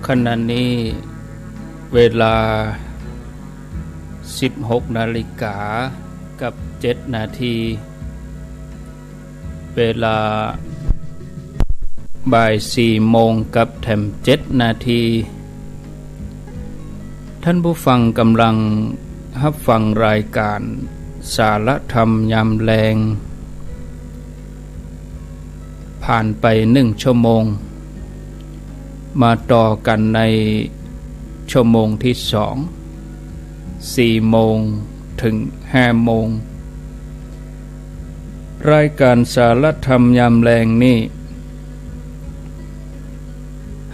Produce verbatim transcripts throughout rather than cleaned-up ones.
ขณะนี้เวลาสิบหกนาฬิกากับเจ็ดนาที เวลาบ่ายสี่โมงกับแถมเจ็ดนาที ท่านผู้ฟังกำลังฮับฟังรายการสารธรรมยามแลง ผ่านไปหนึ่งชั่วโมง มาต่อกันในชั่วโมงที่สอง สี่โมงถึงห้าโมง รายการสารธรรมยามแลงนี้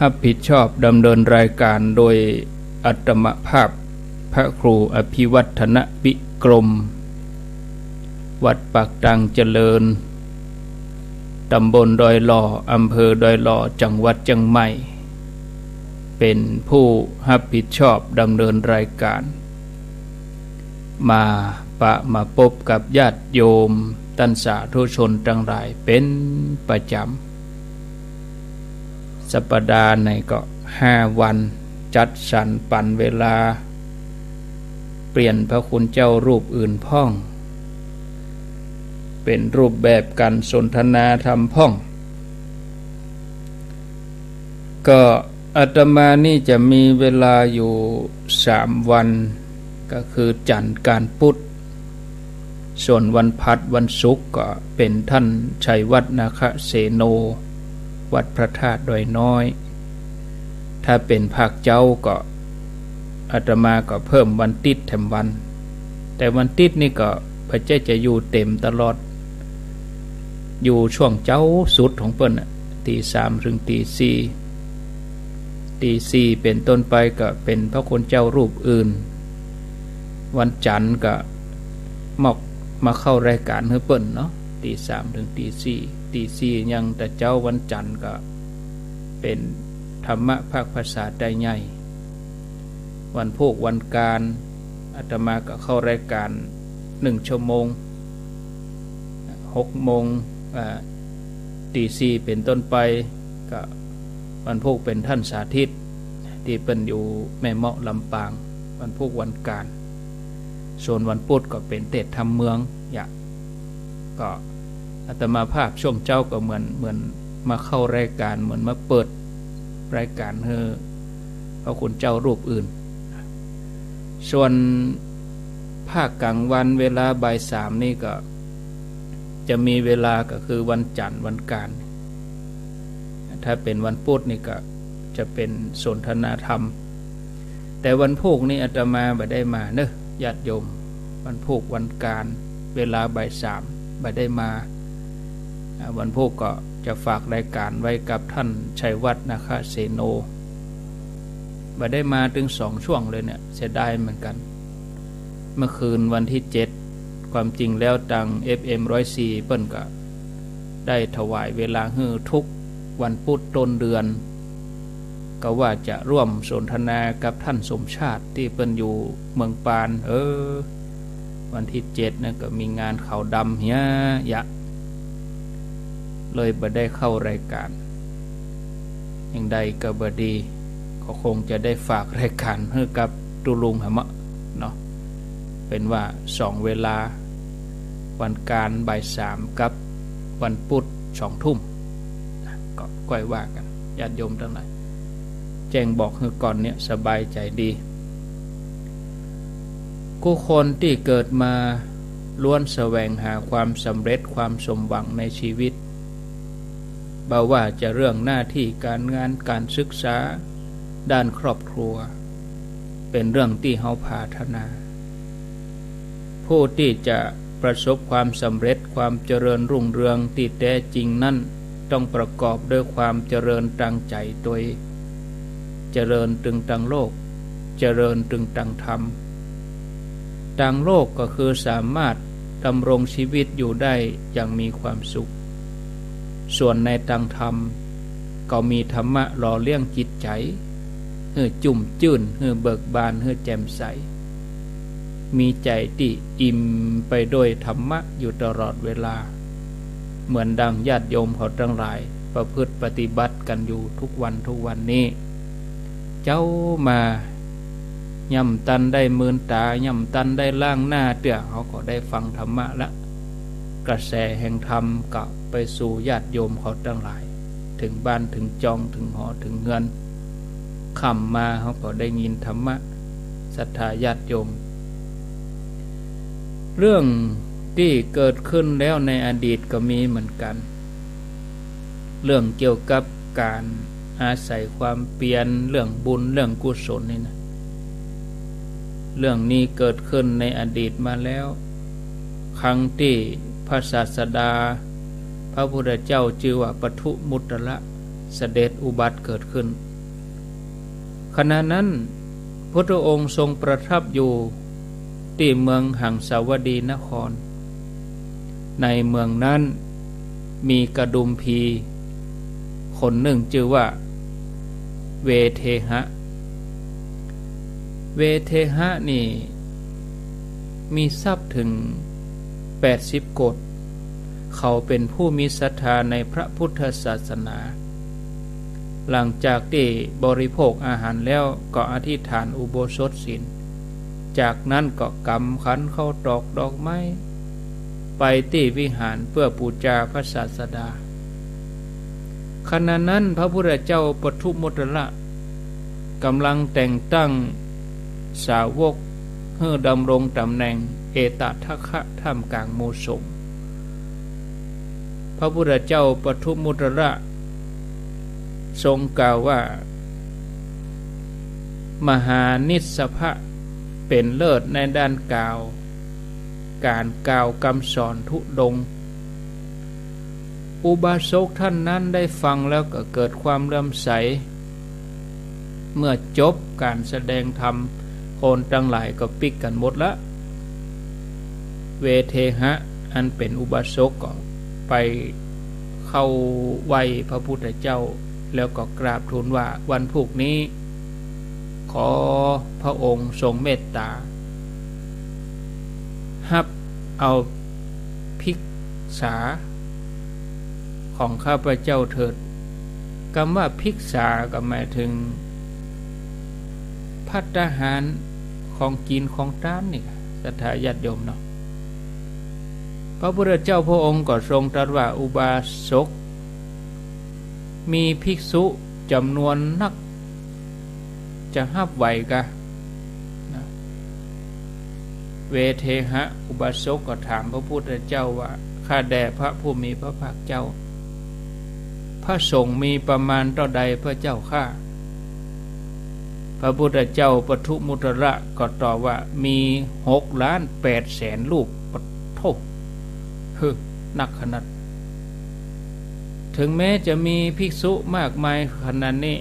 ฮับผิดชอบดำเนินรายการโดยอาตมาภาพพระครูอภิวัฒนวิกรม วัดปากตังเจริญ ตำบลดอยหล่อ อำเภอดอยหล่อ จังหวัดเจียงใหม่ เป็นผู้ฮับผิดชอบดำเนินรายการ มาปะมาปบกับญาติโยมต้านสาธุชนตังหลายเป็นประจ๋ำ สัปดาห์ไหนก็ห้าวัน จัดสรรปันเวลา เปลี่ยนพระคุณเจ้ารูปอื่นพ่อง เป็นรูปแบบการสนทนาธรรมพ่อง ก็อาตมานี่จะมีเวลาอยู่สามวัน ก็คือจันทร์กลางปุธ ส่วนวันพฤหัสวันศุกร์ก็เป็นท่านชัยวัฒน์นาคเสโน วัดพระธาตุดอยน้อย ถ้าเป็นภาคเจ๊าก็อาตมาก็เพิ่มวันติ๊ดแถมวัน แต่วันติ๊ดนี่ก็บ่ใจ้จะอยู่เต็มตลอด อยู่ช่วงเจ๊าสุดของเปิ้นน่ะ ตีสามถึงตีสี่ ตีสี่เป็นต้นไปก็เป็นพระคุณเจ้ารูปอื่น วันจันทร์ก็มอบมาเข้ารายการหื้อเปิ้นเนาะ ตีสามถึงตีสี่ ตีสี่ยังแต่เจ๊า วันจันทร์ก็เป็นธรรมะภาคภาษาไตใหญ่ วันพูกวันกาน อาตมาก็เข้ารายการหนึ่งชั่วโมง หกโมง อ่า ตีสี่เป็นต้นไป ก็วันพูกเป็นท่านสาธิต ตี้เปิ้นอยู่แม่เมาะลำปาง วันพูกวันกาน ส่วนวันปุธก็เป็นเตสน์ธรรมเมือง ยะ ก็อาตมาภาพช่วงเจ๊าก็เหมือน เหมือนมาเข้ารายการ เหมือนมาเปิดรายการหื้อพระคุณเจ้ารูปอื่น ส่วนภาคกลางวันเวลาบ่ายสามนี่ก็จะมีเวลาก็คือวันจันทร์วันกาน ถ้าเป็นวันปุธนี่ก็จะเป็นสนทนาธรรม แต่วันพูกนี่อาตมาบ่ได้มาเนอะญาติโยม วันพูกวันกานเวลาบ่ายสามบ่ได้มา อ่า วันพูกก็จะฝากรายการไว้กับท่านชัยวัฒน์นาคเสโน บ่ได้มาตึงสองช่วงเลยเนี่ย เสียดายเหมือนกัน เมื่อคืนวันที่เจ็ด ความจริงแล้วตาง เอฟเอ็ม ร้อยสี่ เปิ้นก็ได้ถวายเวลาหื้อทุกวันปุธต้นเดือน ก็ว่าจะร่วมสนทนากับท่านสมชาติตี้เปิ้นอยู่เมืองปาน เออ วันที่เจ็ดนั้นก็มีงานขาวดำเหียยะ เลยบ่ได้เข้ารายการ อย่างใดก็บ่ดี ก็คงจะได้ฝากรายการหื้อกับตุ๊ลุงหะเมาะเนาะ เป็นว่าสองเวลา วันกานบ่ายสามกับวันปุธสองทุ่ม ก็ก้อยว่ากั๋น ญาติโยมตังหลาย แจ้งบอกหื้อก่อนเนี่ยสบายใจ๋ดี กู้คนตี้เกิดมาล้วนแสวงหาความสำเร็จความสมหวังในชีวิต บ่ว่าจะเรื่องหน้าตี้ก๋านงานก๋านศึกษา ด้านครอบครัว เป๋นเรื่องตี้เฮาปรารถนา ผู้ตี้จะประสบความสำเร็จความเจริญรุ่งเรืองตี้แต๊จริงนั้น ต้องประกอบด้วยความเจริญตางใจ๋ตวย เจริญตึงตางโลก เจริญตึงตางธรรม ตางโลกก็คือสามารถดำรงชีวิตอยู่ได้อย่างมีความสุข ส่วนในตางธรรม ก็มีธรรมะหล่อเลี้ยงจิตใจ๋ หื้อจุ่มจื้น หื้อเบิกบาน หื้อแจ่มใส มีใจ๋ตี้อิ่มไปด้วยธรรมะอยู่ตลอดเวลา เหมือนดังญาติโยมเขาตังหลายประพฤติปฏิบัติกั๋นอยู่ทุกวันทุกวันนี้ เจ๊ามา ยังบ่ตันได้มืนต๋า ยังบ่ตันได้ล้างหน้าเตื้อ เฮาก็ได้ฟังธรรมะละ กระแสแห่งธรรมก็ไปสู่ญาติโยมเขาตังหลาย เถิงบ้านเถิงจอง เถิงหอเถิงเฮือน ค่ำมาเฮาก็ได้ยินธรรมะ ศรัทธาญาติโยม เรื่องตี้เกิดขึ้นแล้วในอดีตก็มีเหมือนกั๋น เรื่องเกี่ยวกับก๋านอาศัยความเปียร เรื่องบุญ เรื่องกุศลนี่นะ เรื่องนี้เกิดขึ้นในอดีตมาแล้ว ครั้งตี้พระศาสดา พระพุทธเจ้าจื้อว่าปทุมมุตตระ เสด็จอุบัติเกิดขึ้น ขณะนั้น พุทธองค์ทรงประทับอยู่ตี้เมืองหังสาวดีนคร ในเมืองนั้นมีกระดุมพีคนนึ่งจื้อว่าเวเทหะ เวเทหะนี่มีทรัพย์เถิงแปดสิบโกฏ เขาเป๋นผู้มีศรัทธาในพระพุทธศาสนา หลังจากตี้บริโภคอาหารแล้วก็อธิษฐานอุโบสถศีล จากนั้นก็กำขันข้าวตอกดอกไม้ ไปตี้วิหารเพื่อปู๋จาพระศาสดา ขณะนั้นพระพุทธเจ้าปทุมมุตตระก๋ำลังแต่งตั้งสาวกหื้อดำรงต๋ำแหน่งเอตทัคคะท่ามก๋างหมู่สงฆ์ พระพุทธเจ้าปทุมมุตตระทรงกล่าวว่า มหานิสสภะเป๋นเลิศในด้านกล่าว ก๋านกล่าวกำสอนธุดงค์ อุบาสกท่านนั้นได้ฟังแล้วก็เกิดความเลื่อมใส เมื่อจบก๋านแสดงธรรม คนตังหลายก็ปิ๊กกั๋นหมดละ เวเทหะอันเป๋นอุบาสกก็ไปเข้าไหว้พระพุทธเจ้า แล้วก็กราบทูลว่า วันพูกนี้ ขอพระองค์ทรงเมตต๋า ฮับเอาภิกษาของข้าพเจ้าเถิด กำว่าภิกษาก็หมายเถิงภัตตาหาร ของกิ๋นของตานนี่ ศรัทธาญาติโยมเนาะ พระพุทธเจ้าพระองค์ก็ทรงตรัสว่า อุบาสก มีภิกษุจ๋ำนวนนัก จะฮับไหวกา นะ เวเทหะอุบาสกก็ถามพระพุทธเจ้าว่า ข้าแด่พระผู้มีพระภาคเจ้า พระสงฆ์มีประมาณเต้าใดพระเจ้าข้า พระพุทธเจ้าปทุมมุตตระก็ตอบว่า มีหกล้านแปดแสนรูป ปะโถ เฮ้อ นักขนาด เถิงแม้จะมีภิกษุมากมายขนาดนี้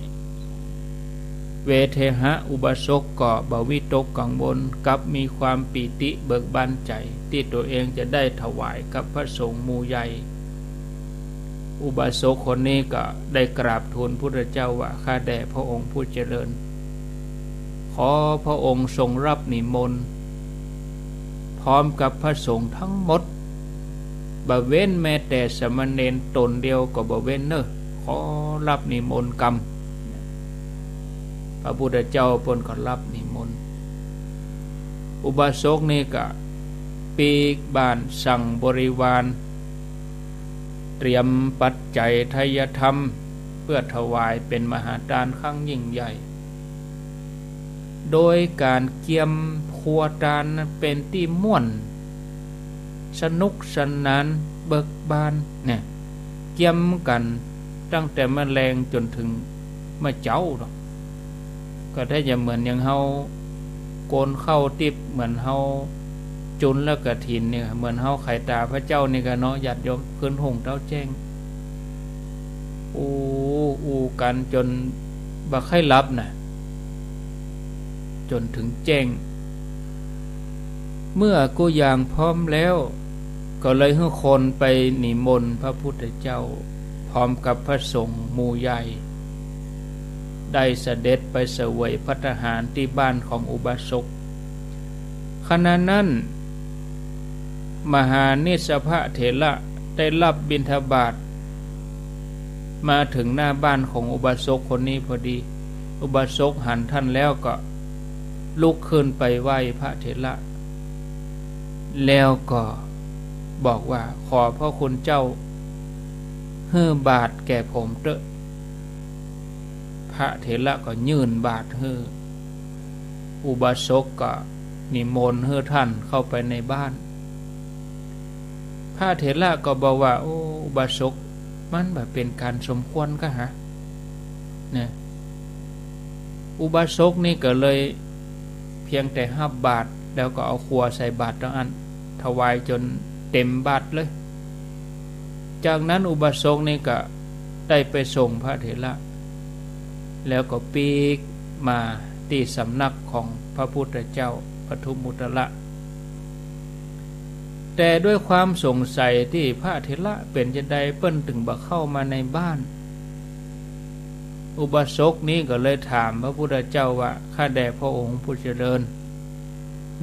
เวเทหะอุบาสกก็บ่วิตกกังวล กลับมีความปีติเบิกบานใจ๋ ตี้ตั๋วเองจะได้ถวายกับพระสงฆ์หมู่ใหญ่ อุบาสกคนนี้ก็ได้กราบทูลพุทธเจ้าว่า ข้าแด่พระองค์ผู้เจริญ ขอพระองค์ทรงรับนิมนต์ พร้อมกับพระสงฆ์ทั้งหมด บ่เว้นแม้แต่สามเณรต๋นเดียวก็บ่เว้นเน่อ ขอรับนิมนต์กำ พระพุทธเจ้าเปิ้นก็รับนิมนต์ อุบาสกนี่ก็ปิ๊กบ้านสั่งบริวาร เตรียมปัจจัยไทยธรรม เปื้อถวายเป๋นมหาตานครั้งยิ่งใหญ่ โดยก๋านเกียมครัวตานนั้นเป๋นตี้ม่วน สนุกสนานเบิกบานเนี่ย เกียมกั๋นตั้งแต่มะแลงจ๋นเถิงมะเจ๊าเนาะ ก็ถ้าจะเหมือนอย่างเฮาโกนข้าวติ๊บ เหมือนเฮาจุนแล้วกฐินเนี่ย เหมือนเฮาไขต๋าพระเจ้านี่กาเนาะ ญาติโยม ขึ้นหุงเต๊าแจ้ง อู้ อู้กั๋นจ๋นบ่ใค่หลับน่ะ จ๋นเถิงแจ้ง เมื่อกู้อย่างพร้อมแล้ว ก็เลยหื้อคนไปนิมนต์พระพุทธเจ้า พร้อมกับพระสงฆ์หมู่ใหญ่ ได้เสด็จไปเสวยภัตตาหารตี้บ้านของอุบาสก ขณะนั้น มหานิสสภะเถระได้รับบิณฑบาตมาเถิงหน้าบ้านของอุบาสกคนนี้พอดี อุบาสกหันท่านแล้วก็ลุกขึ้นไปไหว้พระเถระ แล้วก็บอกว่า ขอพระคุณเจ้าหื้อบาตรแก่ผมเต๊อะ พระเถระก็ยื่นบาตรหื้อ อุบาสกก็นิมนต์หื้อท่านเข้าไปในบ้าน พระเถระก็บอกว่า โอ้ อุบาสก มันบ่เป๋นก๋านสมควรก้าหา นะ อุบาสกนี่ก็เลยเพียงแต่ฮับบาตร แล้วก็เอาขัวใส่บาตรตังอั้น ถวายจ๋นเต๋มบาตรเลย จากนั้นอุบาสกนี่ก็ได้ไปส่งพระเถระ แล้วก็ปิ๊กมาตี้สำนักของพระพุทธเจ้าปทุมมุตตระ แต่ด้วยความสงสัยตี้พระเถระเป๋นจาใดเปิ้นตึงบ่เข้ามาในบ้าน อุบาสกนี้ก็เลยถามพระพุทธเจ้าว่า ข้าแด่พระองค์ผู้เจริญ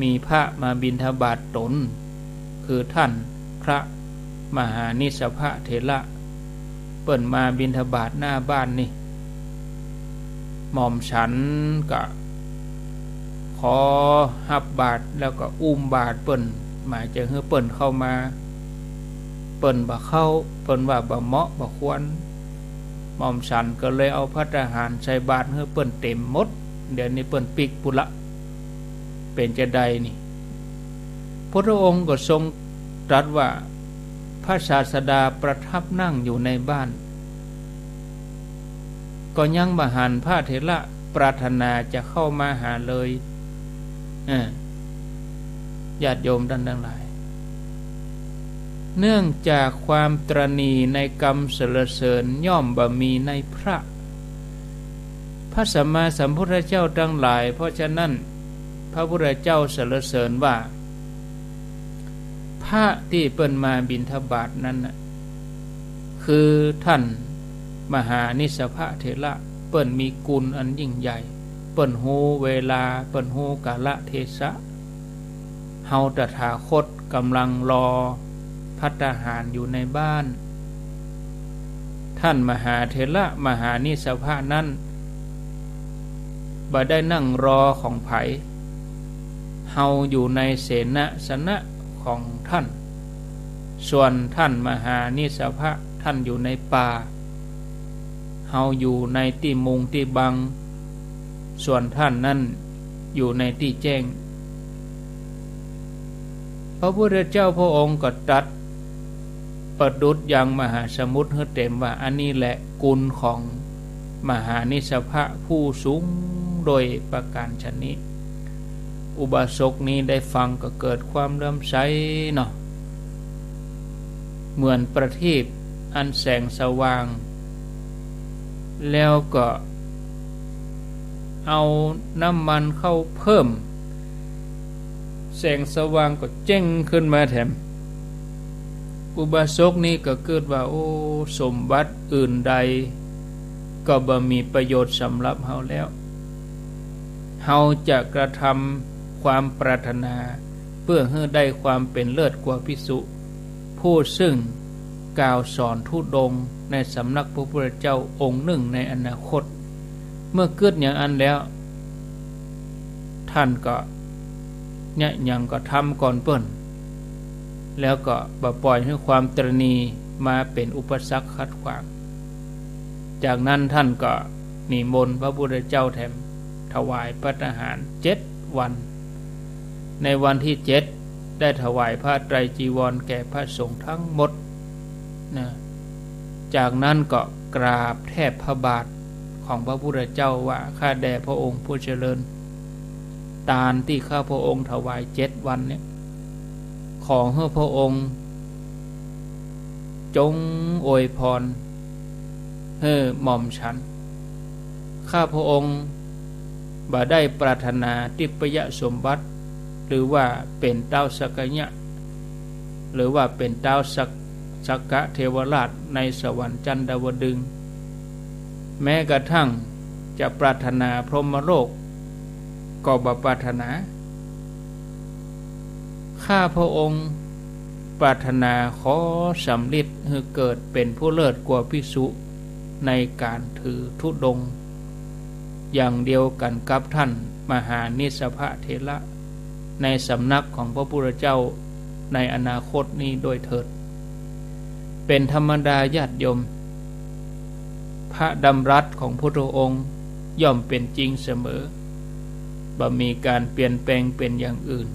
มีพระมาบิณฑบาตตน คือท่านพระมหานิสสภะเถระ เปิ้นมาบิณฑบาตหน้าบ้านนี่ หม่อมฉันก็ขอฮับบาตร แล้วก็อุ้มบาตรเปิ้น หมายจะหื้อเปิ้นเข้ามา เปิ้นบ่เข้า เปิ้นว่าบ่เหมาะบ่ควร หม่อมฉันก็เลยเอาภัตตาหารใส่บาตรหื้อเปิ้นเต๋มหมด เดี๋ยวนี้เปิ้นปิ๊กปู้นละ เป๋นจาใดนี่ พุทธองค์ก็ทรงตรัสว่า พระศาสดาประทับนั่งอยู่ในบ้าน ก็ยังบ่หันพระเถระปรารถนาจะเข้ามาหาเลย เออ ญาติโยมท่านทั้งหลาย เนื่องจากความตระหนี่ในกำสรรเสริญย่อมบ่มีในพระ พระสัมมาสัมพุทธเจ้าทั้งหลาย เพราะฉะนั้นพระพุทธเจ้าสรรเสริญว่า พระตี้เปิ้นมาบิณฑบาตนั้นน่ะ คือท่านมหานิสสภะเถระ เปิ้นมีกุณอันยิ่งใหญ่ เปิ้นฮู้เวลา เปิ้นฮู้กาละเทศะ เฮาตถาคตก๋ำลังรอภัตตาหารอยู่ในบ้าน ท่านมหาเถระมหานิสสภะนั้น บ่ได้นั่งรอของใผ เฮาอยู่ในเสนาสนะของท่าน ส่วนท่านมหานิสสภะท่านอยู่ในป่า เฮาอยู่ในตี้มุงตี้บัง ส่วนท่านนั้นอยู่ในตี้แจ้ง พระพุทธเจ้าพระองค์ก็ตรัสประดุจยังมหาสมุทรหื้อเต๋มว่า อันนี้แหละกุณของมหานิสสภะผู้สูงโดยประก๋านฉะนี้ อุบาสกนี้ได้ฟังก็เกิดความเลื่อมใสเนาะ เหมือนประทีปอันแสงสว่าง แล้วก็เอาน้ำมันเข้าเพิ่ม แสงสว่างก็เจ้งขึ้นมาแถม อุบาสกนี้ก็กึ๊ดว่า โอ้ สมบัติอื่นใดก็บ่มีประโยชน์สำหรับเฮาแล้ว เฮาจะกระทำความปรารถนาเปื้อหื้อได้ความเป๋นเลิศกว่าภิกษุ ผู้ซึ่งกล่าวสอนธุดงค์ในสำนักพระพุทธเจ้าองค์นึ่งในอนาคต เมื่อกึ๊ดอย่างอั้นแล้ว ท่านก็เยียะหยังก็ทำก่อนเปิ้น แล้วก็บ่ปล่อยหื้อความตระหนี่มาเป๋นอุปสรรคขัดขวาง จากนั้นท่านก็นิมนต์พระพุทธเจ้าแถม ถวายภัตตาหารเจ็ดวัน ในวันตี้เจ็ดได้ถวายผ้าไตรจีวรแก่พระสงฆ์ทั้งหมดนะ จากนั้นก็กราบแทบพระบาทของพระพุทธเจ้าว่า ข้าแด่พระองค์ผู้เจริญ ตานตี้ข้าพระองค์ถวายเจ็ดวันเนี่ย ขอหื้อพระองค์จงอวยพรหื้อหม่อมฉัน ข้าพระองค์บ่ได้ปรารถนาทิพยสมบัติ หรือว่าเป๋นต๊าวสักกะยะ หรือว่าเป๋นต๊าวสัก สักกะเทวราชในสวรรค์จันดาวดึงส์ แม้กระทั่งจะปรารถนาพรหมโลกก็บ่ปรารถนา ข้าพระองค์ปรารถนาขอสำริดหื้อเกิดเป๋นผู้เลิศกว่าภิกษุในก๋านถือธุดงค์ อย่างเดียวกั๋นกับต้านมหานิสสะภะเถระในสำนักของพระพุทธเจ้าในอนาคตนี้ด้วยเถิด เป๋นธรรมดาญาติโยม พระดำรัสของพุทธองค์ย่อมเป๋นจริงเสมอ บ่มีก๋านเปลี่ยนแปลงเป๋นอย่างอื่น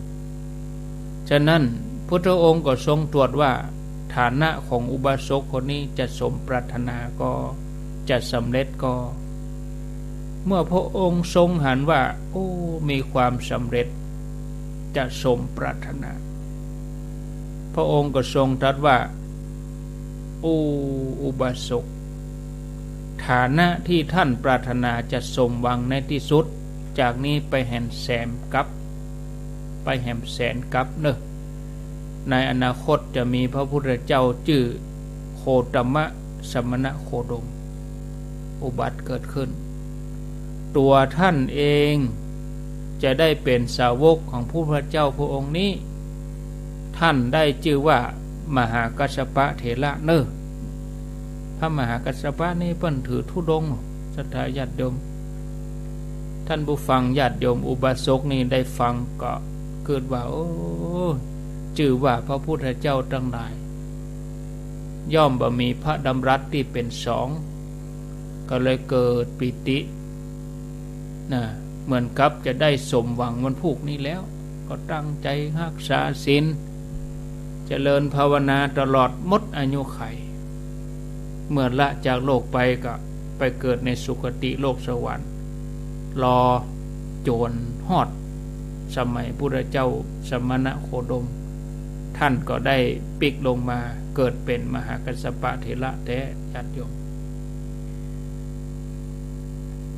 ฉะนั้นพุทธองค์ก็ทรงตรวจว่า ฐานะของอุบาสกคนนี้จะสมปรารถนาก่อ จะสำเร็จก่อ เมื่อพระองค์ทรงหันว่า โอ้ มีความสำเร็จ จะสมปรารถนา พระองค์ก็ทรงตรัสว่า โอ้ อุบาสก ฐานะตี้ต้านปรารถนาจะสมหวังในตี้สุด จากนี้ไปแหมแสนกั๊บ ไปแหมแสนกั๊บเน่อ ในอนาคตจะมีพระพุทธเจ้าจื้อโคตมะสมณโคดม อุบัติเกิดขึ้น ตั๋วต้านเองจะได้เป๋นสาวกของพระพุทธเจ้าพระองค์นี้ ต้านได้จื้อว่ามหากัสสปะเถระเน่อ พระมหากัสสปะนี้เปิ้นถือธุดงค์ ศรัทธาญาติโยม ต้านผู้ฟังญาติโยมอุบาสกนี้ได้ฟังก็กึ๊ดว่า โอ้ จื้อว่าพระพุทธเจ้าตังหลาย ย่อมบ่มีพระดำรัสตี้เป๋นสอง ก็เลยเกิดปีตินะ เหมือนกับจะได้สมหวังวันพูกนี้แล้ว ก็ตั้งใจ๋ฮักษาศีล เจริญภาวนาตลอดหมดอายุขัย เมื่อละจากโลกไปก็ไปเกิดในสุคติโลกสวรรค์ รอจ๋นฮอดสมัยพุทธเจ้าสมณโคดม ต้านก็ได้ปิ๊กลงมาเกิดเป๋นมหากัสสปะเถระแต๊ญาติโยม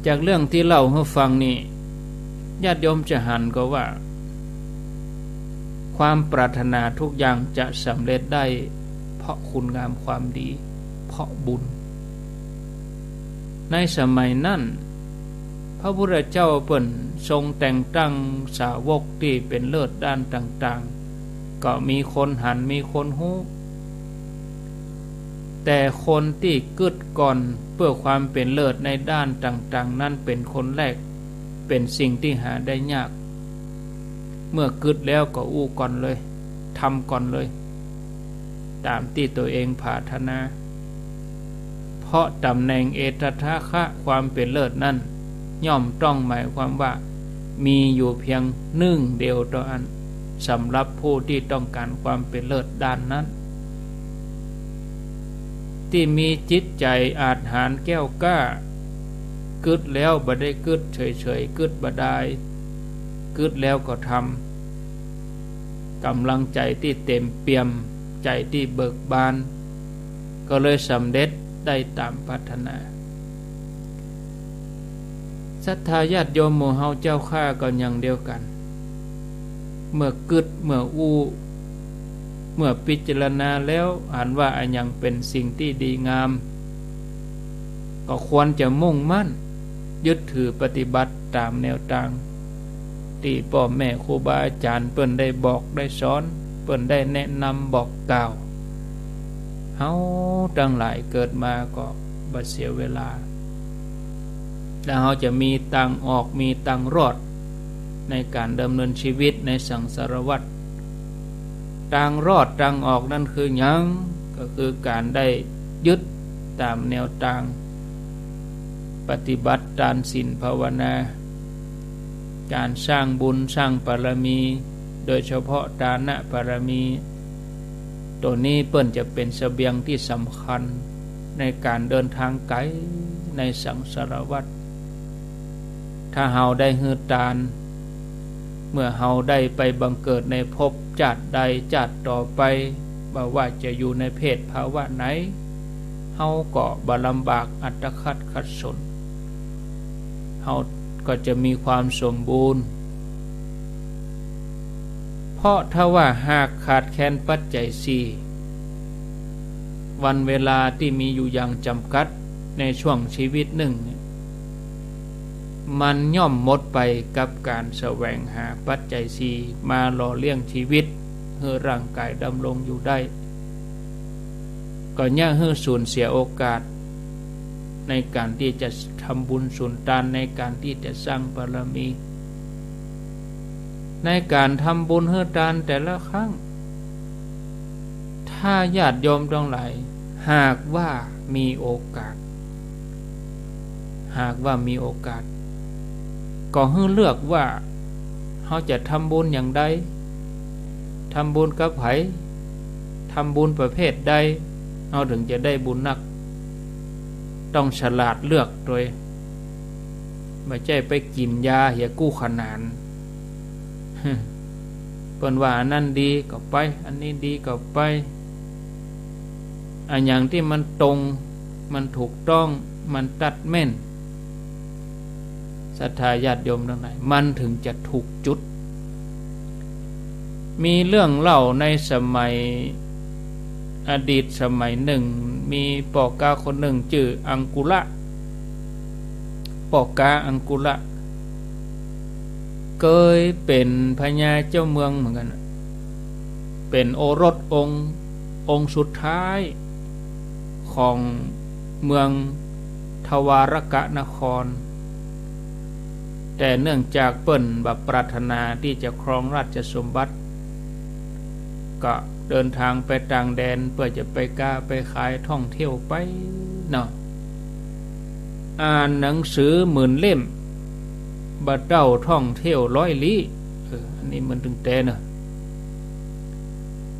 จากเรื่องตี้เล่าหื้อฟังนี้ ญาติโยมจะหันก่อว่า ความปรารถนาทุกอย่างจะสำเร็จได้เพราะคุณงามความดี เพราะบุญ ในสมัยนั้น พระพุทธเจ้าเปิ้นทรงแต่งตั้งสาวกตี้เป๋นเลิศด้านต่างๆ ก็มีคนหัน มีคนฮู้ แต่คนตี้กึ๊ดก่อนเปื้อความเป๋นเลิศในด้านต่างๆ นั้นเป๋นคนแรก เป๋นสิ่งตี้หาได้ยาก เมื่อกึ๊ดแล้วก็อู้ก่อนเลย ทำก่อนเลย ต๋ามตี้ตั๋วเองผาถนา เพราะต๋ำแหน่งเอตถะคะ ความเป๋นเลิศนั้น ย่อมต้องหมายความว่า มีอยู่เพียงนึ่งเดียวเต้าอั้น สำหรับผู้ตี้ต้องก๋านความเป๋นเลิศด้านนั้น ตี้มีจิตใจ๋อาจหาญแก้วกล้า กึ๊ดแล้วบ่ได้กึ๊ดเฉยๆ กึ๊ดบ่ดาย กึ๊ดแล้วก็ทำ ก๋ำลังใจ๋ตี้เต๋มเปี่ยม ใจ๋ตี้เบิกบาน ก็เลยสำเร็จได้ต๋ามปรารถนา ศรัทธาญาติโยมหมู่เฮาเจ้าข้าก็อย่างเดียวกั๋น เมื่อกึ๊ด เมื่ออู้ เมื่อพิจารณาแล้วหันว่าอะหยังเป๋นสิ่งตี้ดีงาม ก็ควรจะมุ่งมั่นยึดถือปฏิบัติต๋ามแนวตาง ตี้ป้อแม่ครูบาอาจ๋ารย์เปิ้นได้บอกได้สอน เปิ้นได้แนะนำบอกกล่าว เฮาตังหลายเกิดมาก็บ่เสียเวลา แล้วเฮาจะมีตางออก มีตางรอด ในก๋านดำเนินชีวิตในสังสารวัฏ ตางรอดตางออกนั้นคือหยัง ก็คือก๋านได้ยึดต๋ามแนวตาง ปฏิบัติตานศีลภาวนา ก๋านสร้างบุญสร้างบารมี โดยเฉพาะทานบารมี ตั๋วนี้เปิ้นจะเป๋นเสบียงตี้สำคัญในก๋านเดินตางไก๋ในสังสารวัฏ ถ้าเฮาได้หื้อตาน เมื่อเฮาได้ไปบังเกิดในภพจาติใดจาติต่อไป บ่ว่าจะอยู่ในเพศภาวะไหน เฮาก็บ่ลำบากอัตคัดขัดสน เฮาก็จะมีความสมบูรณ์ เพราะถ้าว่าหากขาดแคลนปัจจัยสี่ วันเวลาตี้มีอยู่อย่างจ๋ำกัดในช่วงชีวิตนึ่งเนี่ย มันย่อมหมดไปกับก๋านแสวงหาปัจจัยสี่มาหล่อเลี้ยงชีวิต หื้อร่างก๋ายดำรงอยู่ได้ ก็เยียะหื้อสูญเสียโอกาส ในก๋านตี้จะทำบุญสุนตาน ในก๋านตี้จะสร้างบารมี ในก๋านทำบุญหื้อตานแต่ละครั้ง ถ้าญาติโยมตังหลาย หากว่ามีโอกาส หากว่ามีโอกาส ก็หื้อเลือกว่าเฮาจะทำบุญอย่างใด ทำบุญกับใผ ทำบุญประเภทใด เฮาเถิงจะได้บุญนัก ต้องฉลาดเลือกตวย บ่ใจ้ไปกิ๋นยาเหียกู้ขนาน เปิ้นว่าอันนั้นดีก็ไป อันนี้ดีก็ไป อันหยังตี้มันตรง มันถูกต้อง มันตัดแม่น ศรัทธาญาติโยมตังหลาย มันเถิงจะถูกจุด มีเรื่องเล่าในสมัยอดีตสมัยนึ่ง มีป้อก๊าคนนึ่งจื้ออังคุละ ป้อก๊าอังคุละ เกยเป๋นพญาเจ้าเมืองเหมือนกั๋น เป๋นโอรสองค์ องค์สุดท้ายของเมืองทวารกะนคร แต่เนื่องจากเปิ้นบ่ปรารถนาตี้จะครองราชสมบัติ ก็เดินทางไปต่างแดนเปื้อจะไปก๊าไปขายท่องเที่ยวไปเนาะ อ่านหนังสือหมื่นเล่ม บ่เต้าท่องเที่ยวร้อยลี้ เออ อันนี้มันตึงแต่เนาะ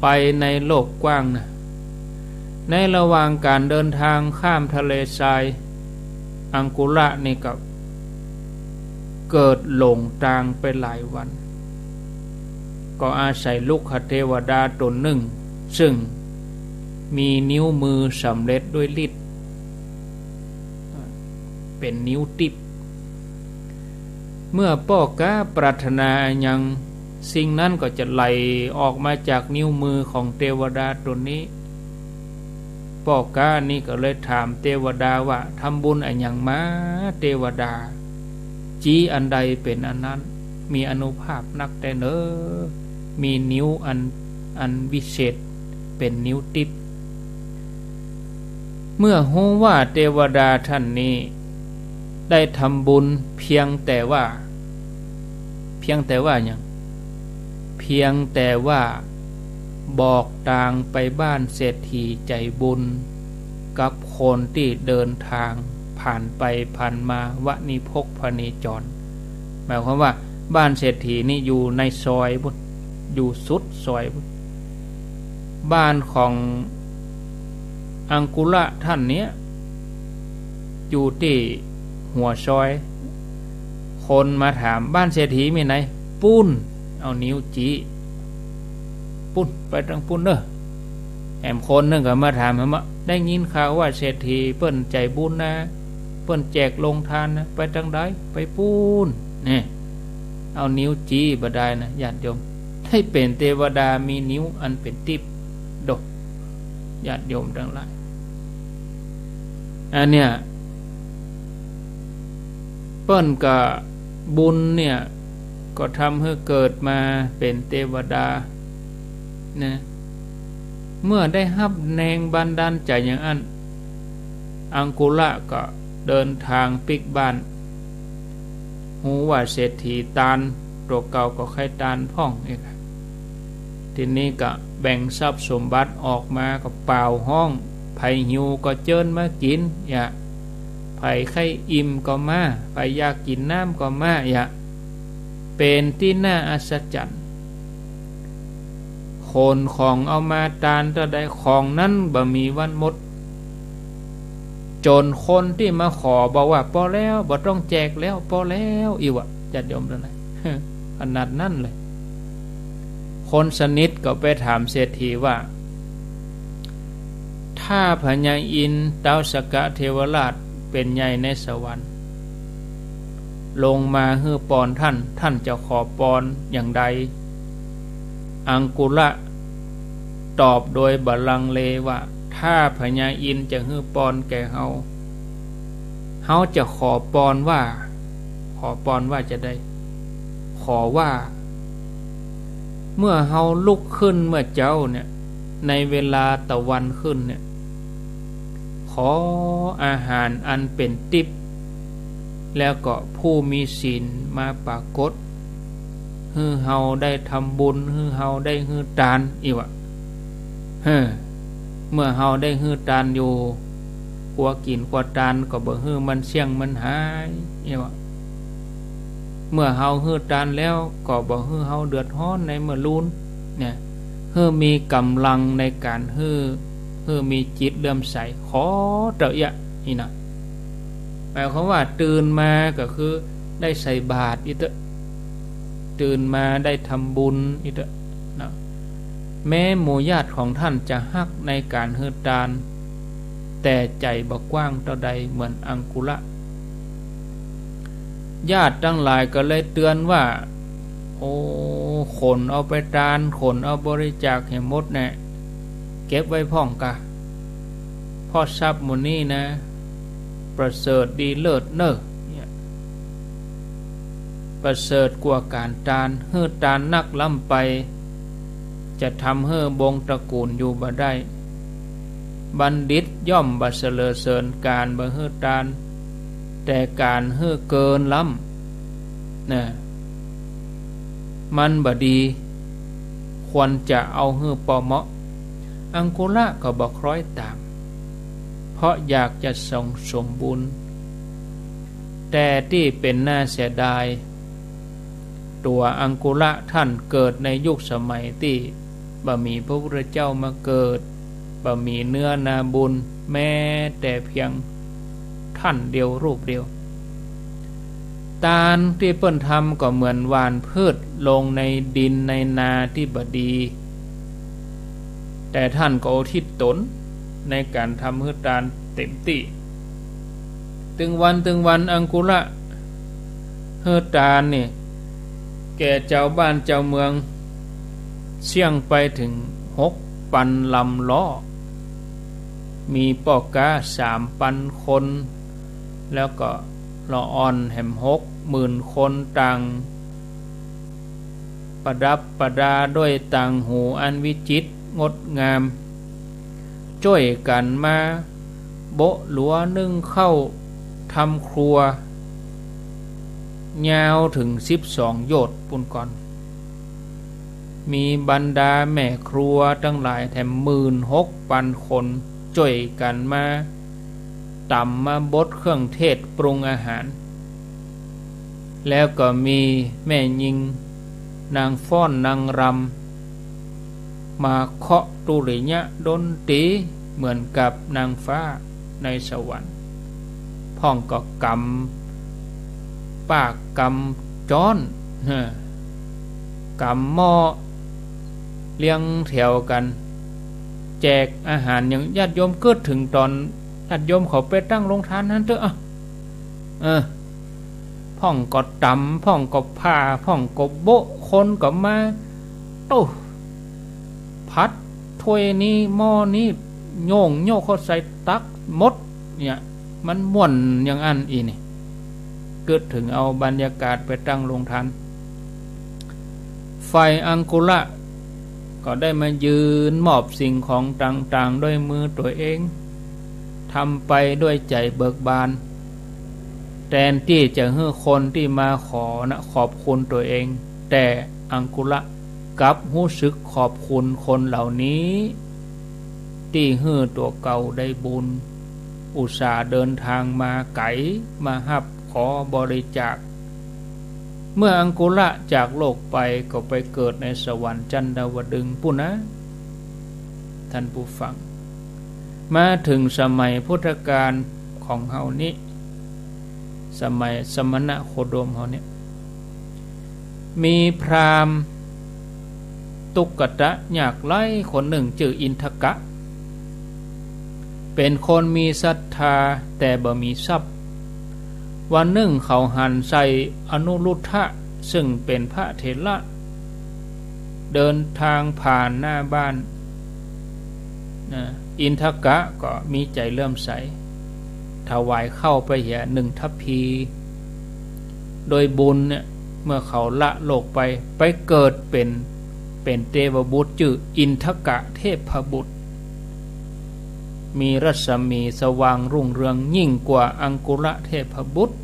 ไปในโลกกว้างนะ ในระหว่างก๋านเดินทางข้ามทะเลทราย อังคุละนี่ก็เกิดหลงตางไปหลายวัน ก็อาศัยลุกขเทวดาต๋นนึ่ง ซึ่งมีนิ้วมือสำเร็จด้วยฤทธิ์ เป๋นนิ้วติ๊บ เมื่อป้อก๊าปรารถนาอะหยัง สิ่งนั้นก็จะไหลออกมาจากนิ้วมือของเทวดาต๋นนี้ ป้อก๊านี้ก็เลยถามเทวดาว่า ทำบุญอะหยังมา เทวดา จี๊อันใดเป๋นอันนั้น มีอานุภาพนักแต๊เน่อ มีนิ้วอัน อันวิเศษ เป๋นนิ้วติ๊บ เมื่อฮู้ว่าเทวดาท่านนี้ได้ทำบุญเพียงแต่ว่า เพียงแต่ว่าหยัง เพียงแต่ว่าบอกตางไปบ้านเศรษฐีใจ๋บุญ กับคนตี้เดินตางผ่านไปผ่านมา วะนิพกพเนจร หมายความว่าบ้านเศรษฐีนี่อยู่ในซอยปุ้น อยู่สุดซอยปุ้น บ้านของอังคุละท่านเนี้ย อยู่ตี้หัวซอย คนมาถาม บ้านเศรษฐีมีไหน ปุ้น เอานิ้วจี๊ ปุ้น ไปตางปุ้นเน่อ แหมคนนึ่งก็มาถามว่า ได้ยินข่าวว่าเศรษฐีเปิ้นใจ๋บุญนะ เปิ้นแจกโฮงตานนะ ไปตางใด ไปปุ้น เนี่ย เอานิ้วจี๊บ่ดายนะ ญาติโยม ได้เป๋นเทวดามีนิ้วอันเป๋นติ๊บ โด ญาติโยมตังหลาย อันเนี้ย เปิ้นก็บุญเนี่ย ก็ทำหื้อเกิดมาเป๋นเทวดา นะ เมื่อได้ฮับแฮงบันดาลใจ๋อย่างอั้น อังคุละก็เดินตางปิ๊กบ้าน ฮู้ว่าเศรษฐีตานตั๋วเก่าก็ใค่ตานพ่องเอก ทีนี้ก็แบ่งทรัพย์สมบัติออกมาก็ป่าวฮ้อง ใผหิวก็เจิญมากิ๋น อย่า ใผใค่อิ่มก็มา ใผอยากกิ๋นน้ำก็มา อย่า เป๋นตี้น่าอัศจรรย์ ขนของเอามาตานเต้าใด ของนั้นบ่มีวันหมด จ๋นคนตี้มาขอบอกว่า ปอแล้ว บ่ต้องแจกแล้ว ปอแล้ว อี้วะ ญาติโยมตังหลาย ขนาดนั้นเลย คนสนิทก็ไปถามเศรษฐีว่า ถ้าพญาอินทร์เต๊าสักกะเทวราชเป๋นใหญ่ในสวรรค์ ลงมาหื้อปอนท่าน ท่านจะขอปอนอย่างใด อังคุละตอบโดยบ่ลังเลว่า ถ้าพญาอินทร์จะหื้อปอนแก่เฮา เฮาจะขอปอนว่า ขอปอนว่าจะใด ขอว่า เมื่อเฮาลุกขึ้นเมื่อเจ๊าเนี่ย ในเวลาตะวันขึ้นเนี่ย ข ออาหารอันเป๋นติ๊บ แล้วก็ผู้มีศีลมาปรากฏ หื้อเฮาได้ทำบุญ หื้อเฮาได้หื้อตาน อี้วะ เฮ้อ เมื่อเฮาได้หื้อตานอยู่ กั๋วกิ๋นกั๋วตานก็บ่หื้อมันเสี้ยงมันหาย อี้วะ เมื่อเฮาหื้อตานแล้วก็บ่หื้อเฮาเดือดฮ้อนในเมื่อลูน เนี่ย หื้อมีก๋ำลังในก๋านหื้อ หื้อมีจิตเลื่อมใส ขอเต๊อะเยียะ อี้นะ หมายความว่าตื่นมาก็คือได้ใส่บาตรอี้เต๊อะ ตื่นมาได้ทำบุญอี้เต๊อะเนาะ แม้หมู่ญาติของท่านจะฮักในก๋านหื้อตาน แต่ใจ๋บ่กว้างเต้าใดเหมือนอังคุละ ญาติตังหลายก็เลยเตือนว่า โอ้ ขนเอาไปตาน ขนเอาบริจาคหื้อหมดแน่ เก็บไว้พ่องกา เพราะทรัพย์หมู่นี้นะ ประเสริฐดีเลิศเน่อ เนี่ย ประเสริฐกว่าก๋านตาน หื้อตานนักล้ำไป จะทำหื้อวงศ์ตระกู๋ลอยู่บ่ได้ บัณฑิตย่อมบ่สรรเสริญก๋านบ่หื้อตาน แต่ก๋านหื้อเกินล้ำ นะ มันบ่ดี ควรจะเอาหื้อปอเหมาะ อังคุละก็บ่คล้อยต๋าม เพราะอยากจะส่งสมบุญ แต่ตี้เป๋นน่าเสียดาย ตั๋วอังคุละท่านเกิดในยุคสมัยตี้บ่มีพระพุทธเจ้ามาเกิด บ่มีเนื้อนาบุญแม้แต่เพียงท่านเดียวรูปเดียว ตานตี้เปิ้นทำก็เหมือนหว่านพืชลงในดินในนาตี้บ่ดี แต่ท่านก็อุทิศต๋นในก๋านทำหื้อตานเต๋มตี้ ตึงวันตึงวันอังคุละหื้อตานนี่ แก่จาวบ้านจาวเมือง เสี้ยงไปเถิงหกปันลำล้อ มีป้อก๊าสามปันคน แล้วก็ละอ่อนแหมหกหมื่นคน ต่างประดับประดาด้วยต่างหูอันวิจิตรงดงาม จ้วยกั๋นมาโบ๊ะหลัวนึ่งข้าวทำครัว ยาวเถิงสิบสองโยชน์ปู้นก่อน มีบรรดาแม่ครัวตังหลายแถมหมื่นหกปันคน จ้วยกั๋นมาต๋ำมาบดเครื่องเทศปรุงอาหาร แล้วก็มีแม่ญิงนางฟ้อนนางรำ มาเคาะตุริยะดนตรีเหมือนกับนางฟ้าในสวรรค์ พ่องก็ก๋ำปากก๋ำจ๊อน เออ ก๋ำหม้อเรียงแถวกั๋น แจกอาหารอย่างญาติโยม กึ๊ดเถิงต๋อนญาติโยมเขาไปตั้งโฮงตานหั้นเต๊อะ เออ พ่องก็ต๋ำ พ่องก็ผ่า พ่องก็โบ๊ะ คนก็มา โต๊ะ ผัดถ้วยนี้หม้อนี้ โย่งโยกเข้าใส่ตักหมด เนี่ย มันม่วนอย่างอั้นอี้นี่ กึ๊ดเถิงเอาบรรยากาศไปตั้งโฮงตาน ฝ่ายอังคุละก็ได้มายืนมอบสิ่งของต่างๆ ด้วยมือตั๋วเอง ทำไปด้วยใจ๋เบิกบาน แตนตี้จะหื้อคนตี้มาขอนะขอบคุณตั๋วเอง แต่อังคุละกลับฮู้สึกขอบคุณคนเหล่านี้ ตี้หื้อตั๋วเก่าได้บุญ อุตส่าห์เดินตางมาไก๋ มาฮับขอบริจาค เมื่ออังคุละจากโลกไปก็ไปเกิดในสวรรค์จันทวดึงส์ปู้นนะ ท่านผู้ฟัง มาเถิงสมัยพุทธกาลของเฮานี้ สมัยสมณะโคดมเฮาเนี่ย มีพราหมณ์ตุ๊กตะยากไร้คนนึ่งจื้ออินทกะ เป๋นคนมีศรัทธาแต่บ่มีทรัพย์ วันนึ่งเขาหันใส่อนุรุทธะ ซึ่งเป๋นพระเถระ เดินตางผ่านหน้าบ้าน นะ อินทกะก็มีใจ๋เลื่อมใส ถวายข้าวไปเหียนึ่งทัพพี โดยบุญเนี่ย เมื่อเขาละโลกไป ไปเกิดเป๋น เป๋นเตวบุตรจื้ออินทกะเทพบุตร มีรัศมีสว่างรุ่งเรืองยิ่งกว่าอังคุระเทพบุตร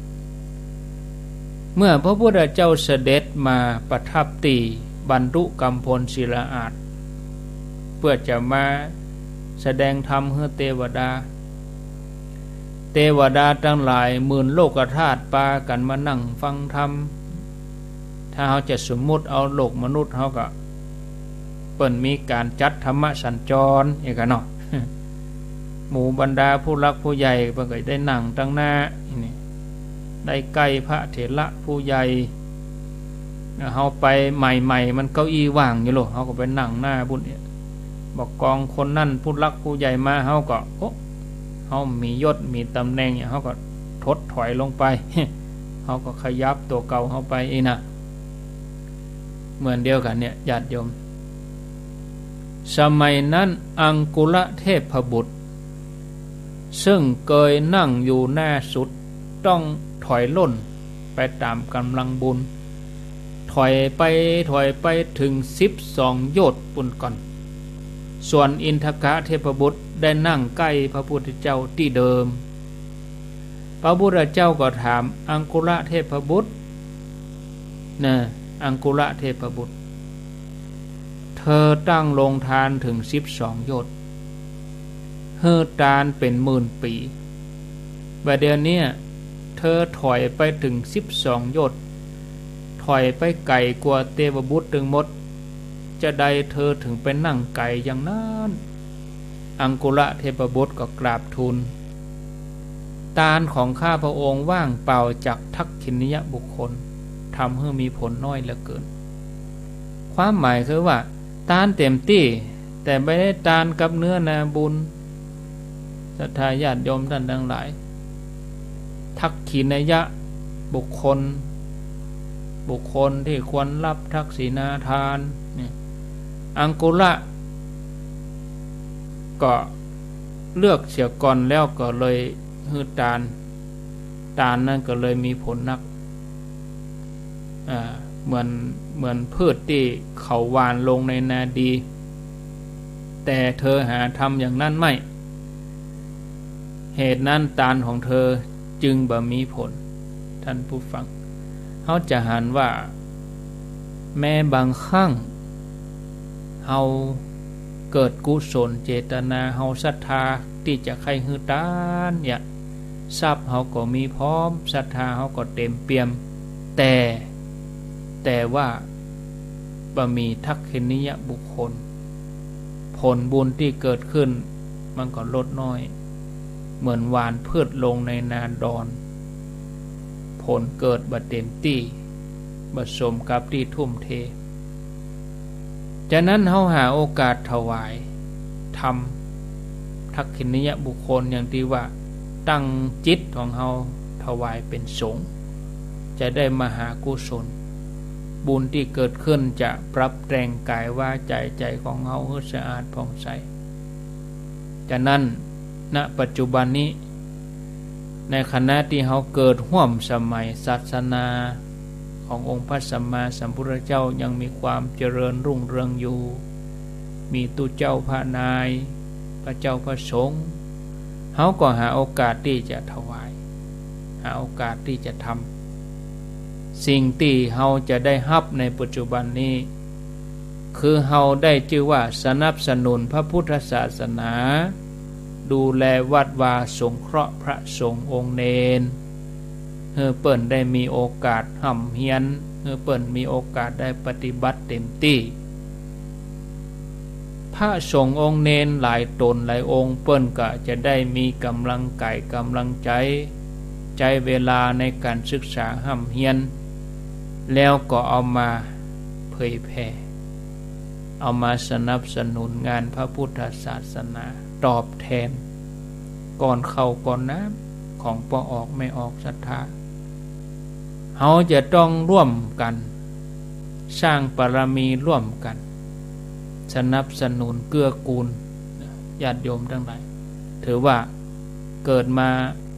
เมื่อพระพุทธเจ้าเสด็จมาประทับตี้บันดุกัมพลศิลาอาสน์ เพื่อจะมาแสดงธรรมหื้อเตวดา เตวดาตังหลายหมื่นโลกธาตุปากั๋นมานั่งฟังธรรม ถ้าเฮาจะสมมุติเอาโลกมนุษย์เฮาก็ เปิ้นมีก๋านจัดธรรมสัญจร เอกะเนาะ หมู่บรรดาผู้หลักผู้ใหญ่เปิ้นก็ได้นั่งตังหน้า นี่ ได้ใก้พระเถระผู้ใหญ่ เฮาไปใหม่ๆ มันเก้าอี้ว่างอยู่โล เฮาก็ไปนั่งหน้าบุ้นเนี่ย บ่ากองคนนั้นผู้หลักผู้ใหญ่มา เฮาก็ โอ้ เฮามียศมีต๋ำแหน่งเนี่ย เฮาก็ถดถอยลงไป เฮาก็ขยับตั๋วเก่าเฮาไปอี้นะ เหมือนเดียวกั๋นเนี่ย ญาติโยม สมัยนั้นอังคุระเทพบุตร ซึ่งเกยนั่งอยู่หน้าสุด ต้องถอยล่นไปต๋ามก๋ำลังบุญ ถอยไป ถอยไปเถิงสิบสองโยชน์ปู้นก่อน ส่วนอินทกะเทพบุตรได้นั่งใก้พระพุทธเจ้าตี้เดิม พระพุทธเจ้าก็ถาม อังคุระเทพบุตร นะ อังคุระเทพบุตร เธอตั้งโรงทานเถิงสิบสองโยชน์ หื้อตานเป๋นหมื่นปี๋ บ่าเดี่ยวเนี้ย เธอถอยไปเถิงสิบสองโยชน์ ถอยไปไก๋กว่าเตวบุตรตึงหมด จาใดเธอเถิงไปนั่งไก๋อย่างนั้น อังคุระเทพบุตรก็กราบทูล ตานของข้าพระองค์ว่างเปล่าจากทักขิณยบุคคล ทำหื้อมีผลน้อยเหลือเกิน ความหมายคือว่า ตานเต๋มตี้ แต่บ่ได้ตานกับเนื้อนาบุญ ศรัทธาญาติโยมต้านตังหลาย ทักขิณยบุคคล บุคคลตี้ควรฮับทักขิณาทาน เนี่ย อังคุระ ก็เลือกเสียก่อนแล้วก็เลยหื้อตาน ตานนั้นก็เลยมีผลนัก อ่า เหมือน เหมือนพืชตี้เขาหว่านลงในนาดี แต่เธอหาทำอย่างนั้นไม่ เหตุนั้นตานของเธอจึงบ่มีผล ท่านผู้ฟัง เฮาจะหันว่า แม้บางครั้ง เฮาเกิดกุศลเจตนา เฮาศรัทธาตี้จะใค่หื้อตานเนี่ย ทรัพย์เฮาก็มีพร้อม ศรัทธาเฮาก็เต๋มเปี่ยม แต่ แต่ว่าบ่มีทักขิณยบุคคล ผลบุญตี้เกิดขึ้นมันก็ลดน้อย เหมือนหว่านพืชลงในนาดอน ผลเกิดบ่เต๋มตี้ บ่สมกับตี้ทุ่มเท จานั้นเฮาหาโอกาสถวายทำทักขิณยบุคคลอย่างตี้ว่า ตั้งจิตของเฮาถวายเป๋นสงฆ์ จะได้มหากุศล บุญตี้เกิดขึ้นจะปรับแต่งก๋ายวาจ๋าใจ๋ของเฮาหื้อสะอาดผ่องใส จานั้น ณ ปัจจุบันนี้ ในขณะตี้เฮาเกิดฮ่วมสมัยศาสนาขององค์พระสัมมาสัมพุทธเจ้ายังมีความเจริญรุ่งเรืองอยู่ มีตุ๊เจ้าพระนาย พระเจ้าพระสงฆ์ เฮาก็หาโอกาสตี้จะถวาย หาโอกาสตี้จะทำ สิ่งตี้เฮาจะได้ฮับในปัจจุบันนี้ คือเฮาได้จื้อว่าสนับสนุนพระพุทธศาสนา ดูแลวัดวา สงเคราะห์พระสงฆ์องค์เณร หื้อเปิ้นได้มีโอกาสฮ่ำเฮียน หื้อเปิ้นมีโอกาสได้ปฏิบัติเต๋มตี้ พระสงฆ์องค์เณรหลายต๋นหลายองค์ เปิ้นก็จะได้มีก๋ำลังก๋ายก๋ำลังใจ๋ ใจ๊เวลาในก๋านศึกษาฮ่ำเฮียน แล้วก็เอามาเผยแผ่ เอามาสนับสนุนงานพระพุทธศาสนา ตอบแทนก้อนข้าวก้อนน้ำของป้อออกแม่ออกศรัทธา เฮาจะต้องร่วมกั๋นสร้างบารมีร่วมกั๋น สนับสนุนเกื้อกูล ญาติโยมตังหลาย ถือว่าเกิดมา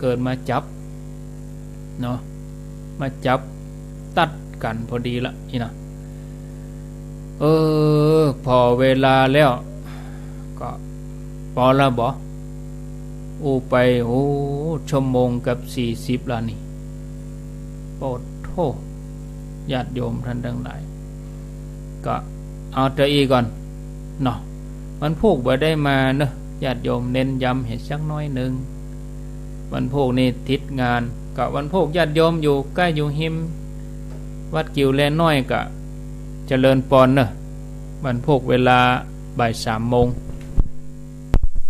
เกิดมาจับ เนาะ มาจับตัดกั๋นพอดีละนี่นะ เออ ผ่อเวลาแล้ว ก็ปอละบ่ อู้ไป โอ้ ชั่วโมงกับสี่สิบแล้วนี่ โอ้โธ่ ญาติโยมท่านตังหลาย ก็เอาเต้าอี้ก่อนเนาะ วันพูกบ่ได้มาเนาะ ญาติโยมเน้นย้ำหื้อสักหน้อยนึ่ง วันพูกนี่ติดงาน ก็วันพูกญาติโยมอยู่ใก้อยู่ฮิม วัดกิ่วแลน้อยก็เจริญปอนเนาะ วันพูกเวลาบ่ายสามโมง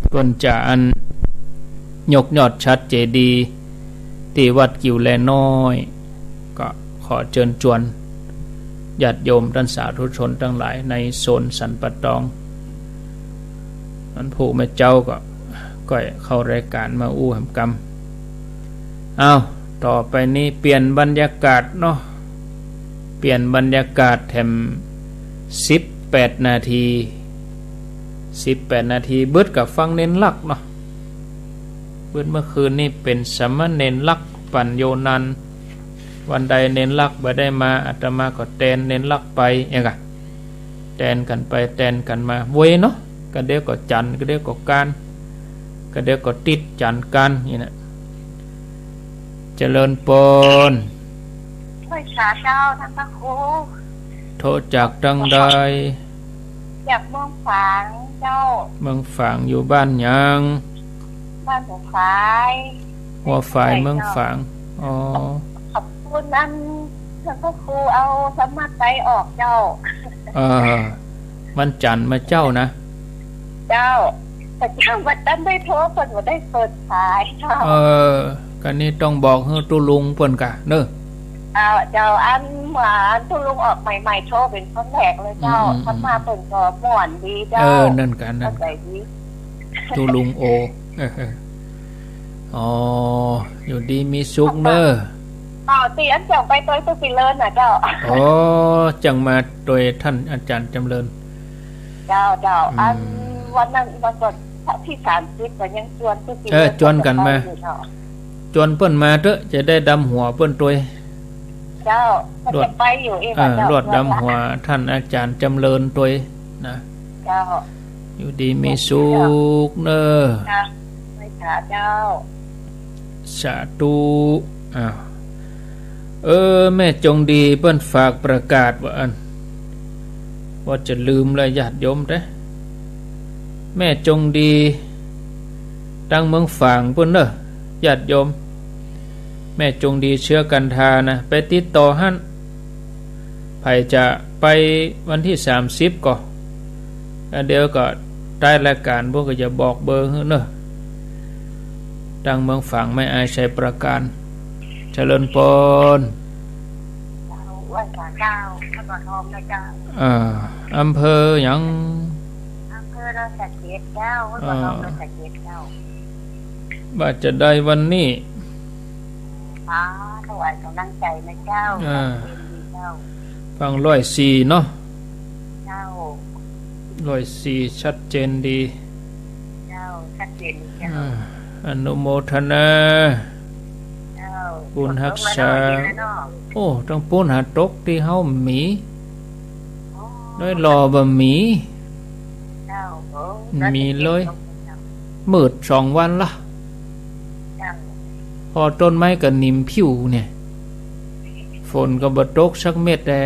เปิ้นจะอันยกยอดฉัตรเจดีย์ตี้วัดกิ่วแลน้อย ก็ขอเจิญจวนญาติโยมต้านสาธุชนตังหลายในโซนสันป่าตอง วันพูกแม่เจ๊าก็ ก้อยเข้ารายก๋านมาอู้แหมกำ อ้าว ต่อไปนี้เปลี่ยนบรรยากาศเนาะ เปลี่ยนบรรยากาศแถมสิบแปดนาที สิบแปดนาที เบิดกับฟังเณรลักษณ์เนาะ เบิดเมื่อคืนนี่เป๋นสามเณรลักษณ์ปั๋นโยนัน วันใดเณรลักษณ์บ่ได้มา อาตมาก็แตนเณรลักษณ์ไปเองอะ แตนกั๋นไปแตนกั๋นมา เวยเนาะ กะเดี๋ยวก็จัน กะเดี๋ยวก็กาน กะเดี๋ยวก็ติ๊ดจันกานนี่นะ เจริญปอน ไหว้สาเจ้าต้านพระครู โทรจากตังใด จากเมืองฝางเจ้า เมืองฝางอยู่บ้านหยัง บ้านหัวฝาย หัวฝายเมืองฝาง อ๋อ ขอบคุณอันต้านพระครูเอาธรรมะไตรออกเจ้า เออ วันจันทร์มาเจ้านะ เจ้า แต่เจ้าบ่ตันได้โทร เปิ้นบ่ได้เปิดสายเจ้า เออ กะนี้ต้องบอกหื้อตุ๊ลุงเปิ้นกะเนาะ เจ้า เจ้า อันเมื่ออันตุ๊ลุงออกใหม่ๆ โทรเป๋นคนแรกเลยเจ้า อืมๆๆ ธรรมะเปิ้นก็ม่วนดีเจ้า เออ นั่นกะ นั่นกะ เข้าใจ๋ดี ตุ๊ลุงโอ เออ อ๋อ อยู่ดีมีสุขเนาะ เจ้า ตี้อันเจิ่งไปตวยตุ๊กปีเลินน่ะเจ้า อ๋อ เจิ่งมาตวยต้านอาจ๋ารย์จ๋ำเริญ เจ้า เจ้า อืม อันวันนั้นวันก่อนตี้สามสิบก็ยังจวนตุ๊กปีเลิน เออ จวนกั๋นมา ไปอยู่เจ้า จวนเปิ้นมาเต๊อะ จะได้ดำหัวเปิ้นตวย เจ้า ก็จะไปอยู่เอง เออ เจ้า รวดดำหัวต้านอาจ๋ารย์จ๋ำเริญตวยนะ เจ้า อยู่ดีมีสุขเนาะ เจ้า ไหว้สาเจ้า สาธุ อ้าว เออ แม่จงดีเปิ้นฝากประกาศว่าอัน ว่าจะลืมแล้วญาติโยมเต๊อะ แม่จงดี ตังเมืองฝางปู้นเนาะ ญาติโยม แม่จงดีเชื้อกันทานะ ไปติดต่อหั้น ใผจะไปวันตี้สามสิบก่อ แล้วเดี๋ยวก็ท้ายรายก๋านพวกก็จะบอกเบอร์หื้อเนาะ ตังเมืองฝางแม่อายชัยปราการ เจริญปอน ไหว้สาเจ้า พระบาททองนะเจ้า อ่า อำเภอหยัง อำเภอดอยสะเก็ดเจ้า พระบาททอง อ่า ดอยสะเก็ดเจ้า ว่าจะได้วันนี้ อ่า ถวายก๋ำลังใจ๋นะเจ้า อ่า ชัดเจนดีเจ้า ฟังร้อยสี่เนาะ เจ้า ร้อยสี่ชัดเจนดี เจ้า ชัดเจนดีเจ้า อ่า อนุโมทนา เจ้า บุญฮักษา ฝนตกแล้วเนาะ เย็นแล้วเนาะ โอ้ ตังปู๊นหาตกตี้เฮาบ่มี อ๋อ ดอยหล่อบ่มี เจ้า โอ้ มีเลย ดอยสะเก็ดตกเจ้า มืดสองวันละ เจ้า พอต้นไม้ก็หนิมผิวเนี่ย ฝนก็บ่ตกสักเม็ดแต๊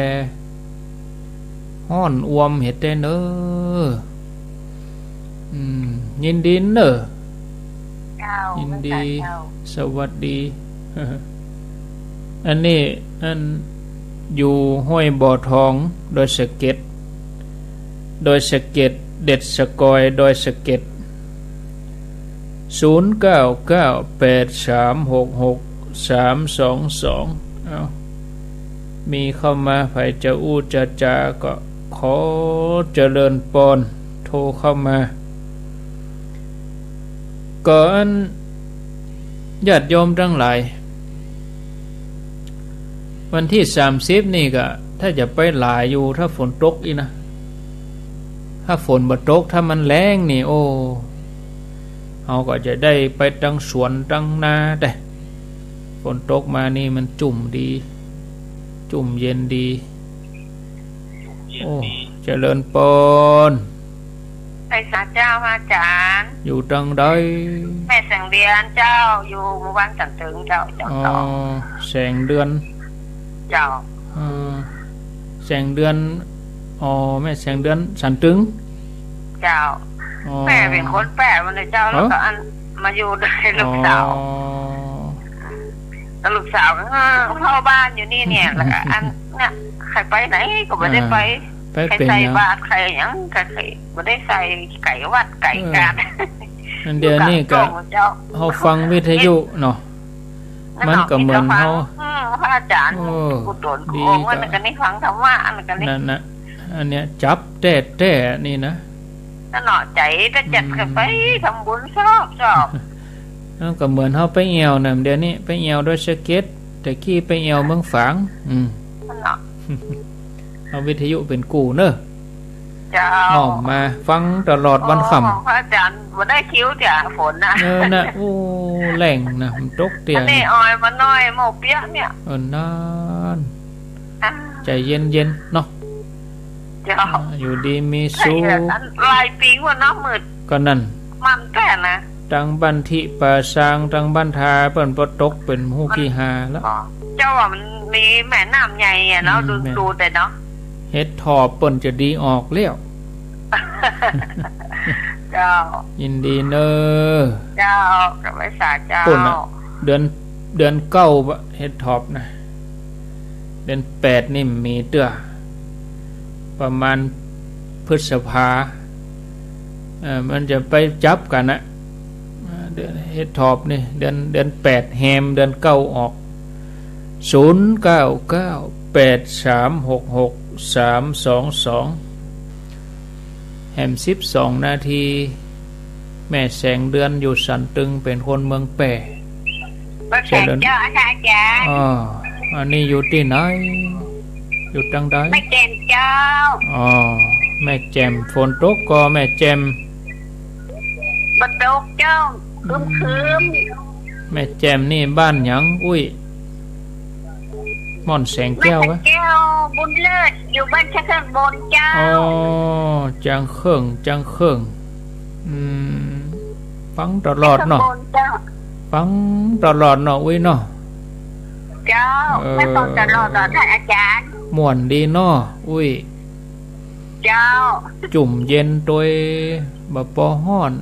ฮ้อนอ่วมเหียแต๊เนาะ อืม ยินดีเนาะ เจ้า ยินดี เจ้า สวัสดี อันนี้ อัน อยู่ห้วยบ่อทอง ดอยสะเก็ด ดอยสะเก็ด เด็ดสะกอย ดอยสะเก็ด ศูนย์เก้าเก้าแปดสามหกหกสามสองสอง เอ้า มีเข้ามา ใผจะอู้จะจาก็ขอเจริญปอน โทรเข้ามา ก็อัน ญาติโยมตังหลาย วันตี้สามสิบนี่ก็ ถ้าจะไปหลายอยู่ ถ้าฝนตกอี้นะ ถ้าฝนบ่ตก ถ้ามันแล้งนี่ โอ้ เฮาก็จะได้ไปตังสวนตังนาแต๊ ฝนตกมานี่มันจุ่มดี จุ่มเย็นดี โอ้ เจริญปอน ไหว้สาเจ้า พระอาจ๋ารย์ อยู่ตรงใด แม่แสงเดือนเจ้า อยู่หมู่บ้านสันตึงเจ้า เจ้า อ๋อ ต่อ แสงเดือน เจ้า เอ่อ แสงเดือน อ๋อ แม่แสงเดือนสันตึง เจ้า อ๋อ แม่เป๋นคนแปะมาเลยเจ้า เอ้อ แล้วก็อันมาอยู่ด้วยลูกสาว อ๋อ แล้วลูกสาวก็ เออ เฝ้าบ้านอยู่นี่เนี่ย แล้วก็อันเนี่ย ใค่ไปไหนก็บ่ได้ไป อ่า ไป ใค่ เป๋น ใส่ หยัง บาตร ใค่หยัง ใค่ ใค่บ่ได้ใส่ ไก๋วัดไก๋ เออ การ อันเดี๋ยวนี้ก็ อยู่กลางดงเจ้า เฮาฟังวิทยุเนาะ นั่น มันก็เหมือนเฮา เนาะ อืม พระอาจ๋ารย์ โอ้ กุฏิ ดี โอ้ อันนั้นก็นี่ฟังธรรมะ อันนั้นก็นี่ นั่นน่ะ อันเนี้ยจับแต๊ๆ นี่นะ นั่นเนาะ ใจ๋จะจัดกันไป อืม ทำบุญชอบๆ มันก็เหมือนเฮาไปแอ่วน่ะ เดี๋ยวนี้ไปแอ่วดอยสะเก็ด แต่กี้ไปแอ่วเมืองฝาง อืม นั่นเนาะ เอาวิทยุเป๋นกู้เนอะ เจ้า น้อมมาฟังตลอดวันค่ำ โอ้ ของพระอาจ๋ารย์บ่ได้คิวเตื้อ ฝนน่ะ เออ น่ะ โอ้ แล้งน่ะ มันตกเตื้อ อันนี้ออยมาหน่อย หม้อเปี๊ยะเนี่ย เออ นั่น อ่า ใจ๋เย็นๆ เนาะ เจ้า อ่า อยู่ดีมีสุข ใช่ อันหลายปี๋กว่าเนาะ มืด ก็นั่น มันแต๊นะ ตังบ้านถิป่าซาง ตังบ้านทา เปิ้นบ่ตกเป๋นฮู้กี่หาแล้ว เจ้าว่ามันมีแม่น้ำใหญ่อะเนาะ อืม ดู แม่น ดูแต่เนาะ เห็ดถอบเปิ้นจะดีออกแล้ว เจ้า ยินดีเนอะ เจ้า กับไหว้สาเจ้า ปุ้นน่ะ เดือน เดือนเก้าบ่ เห็ดถอบน่ะ เดือนแปดนี่มีเตื้อ ประมาณพฤษภา เอ่อ มันจะไปจับกั๋นนะ อ่า เดือนเห็ดถอบนี่ เดือน เดือนแปดแฮม เดือนเก้าออก ศูนย์เก้าเก้า แปดสามหกหก สามสองสอง แหมสิบสองนาที แม่แสงเดือนอยู่สันตึง เป๋นคนเมืองแป้ แม่แสงเจ้า อาจ๋ารย์ อ๋อ อันนี้อยู่ตี้ไหน อยู่ตังใด แม่แจ่มเจ้า อ๋อ แม่แจ่ม ฝนตกก่อแม่แจ่ม บ่ตกเจ้า ครึ้มๆ แม่แจ่มนี่บ้านหยัง อุ้ย ม่อนแสงแก้ว แม่แสงแก้ว บุญเลิศ อยู่บ้านชะเคิ่งบนเจ้า อ๋อ จางเคิ่ง จางเคิ่ง อืม ฟังตลอดเนาะ ชะเคิ่งบนเจ้า ฟังตลอดเนาะ อุ้ยเนาะ เจ้า เออ แม่ฟังตลอดเนาะ ท่านอาจ๋ารย์ ม่วนดีเนาะ อุ้ย เจ้า จุ่มเย็นตวย บ่ปอฮ้อน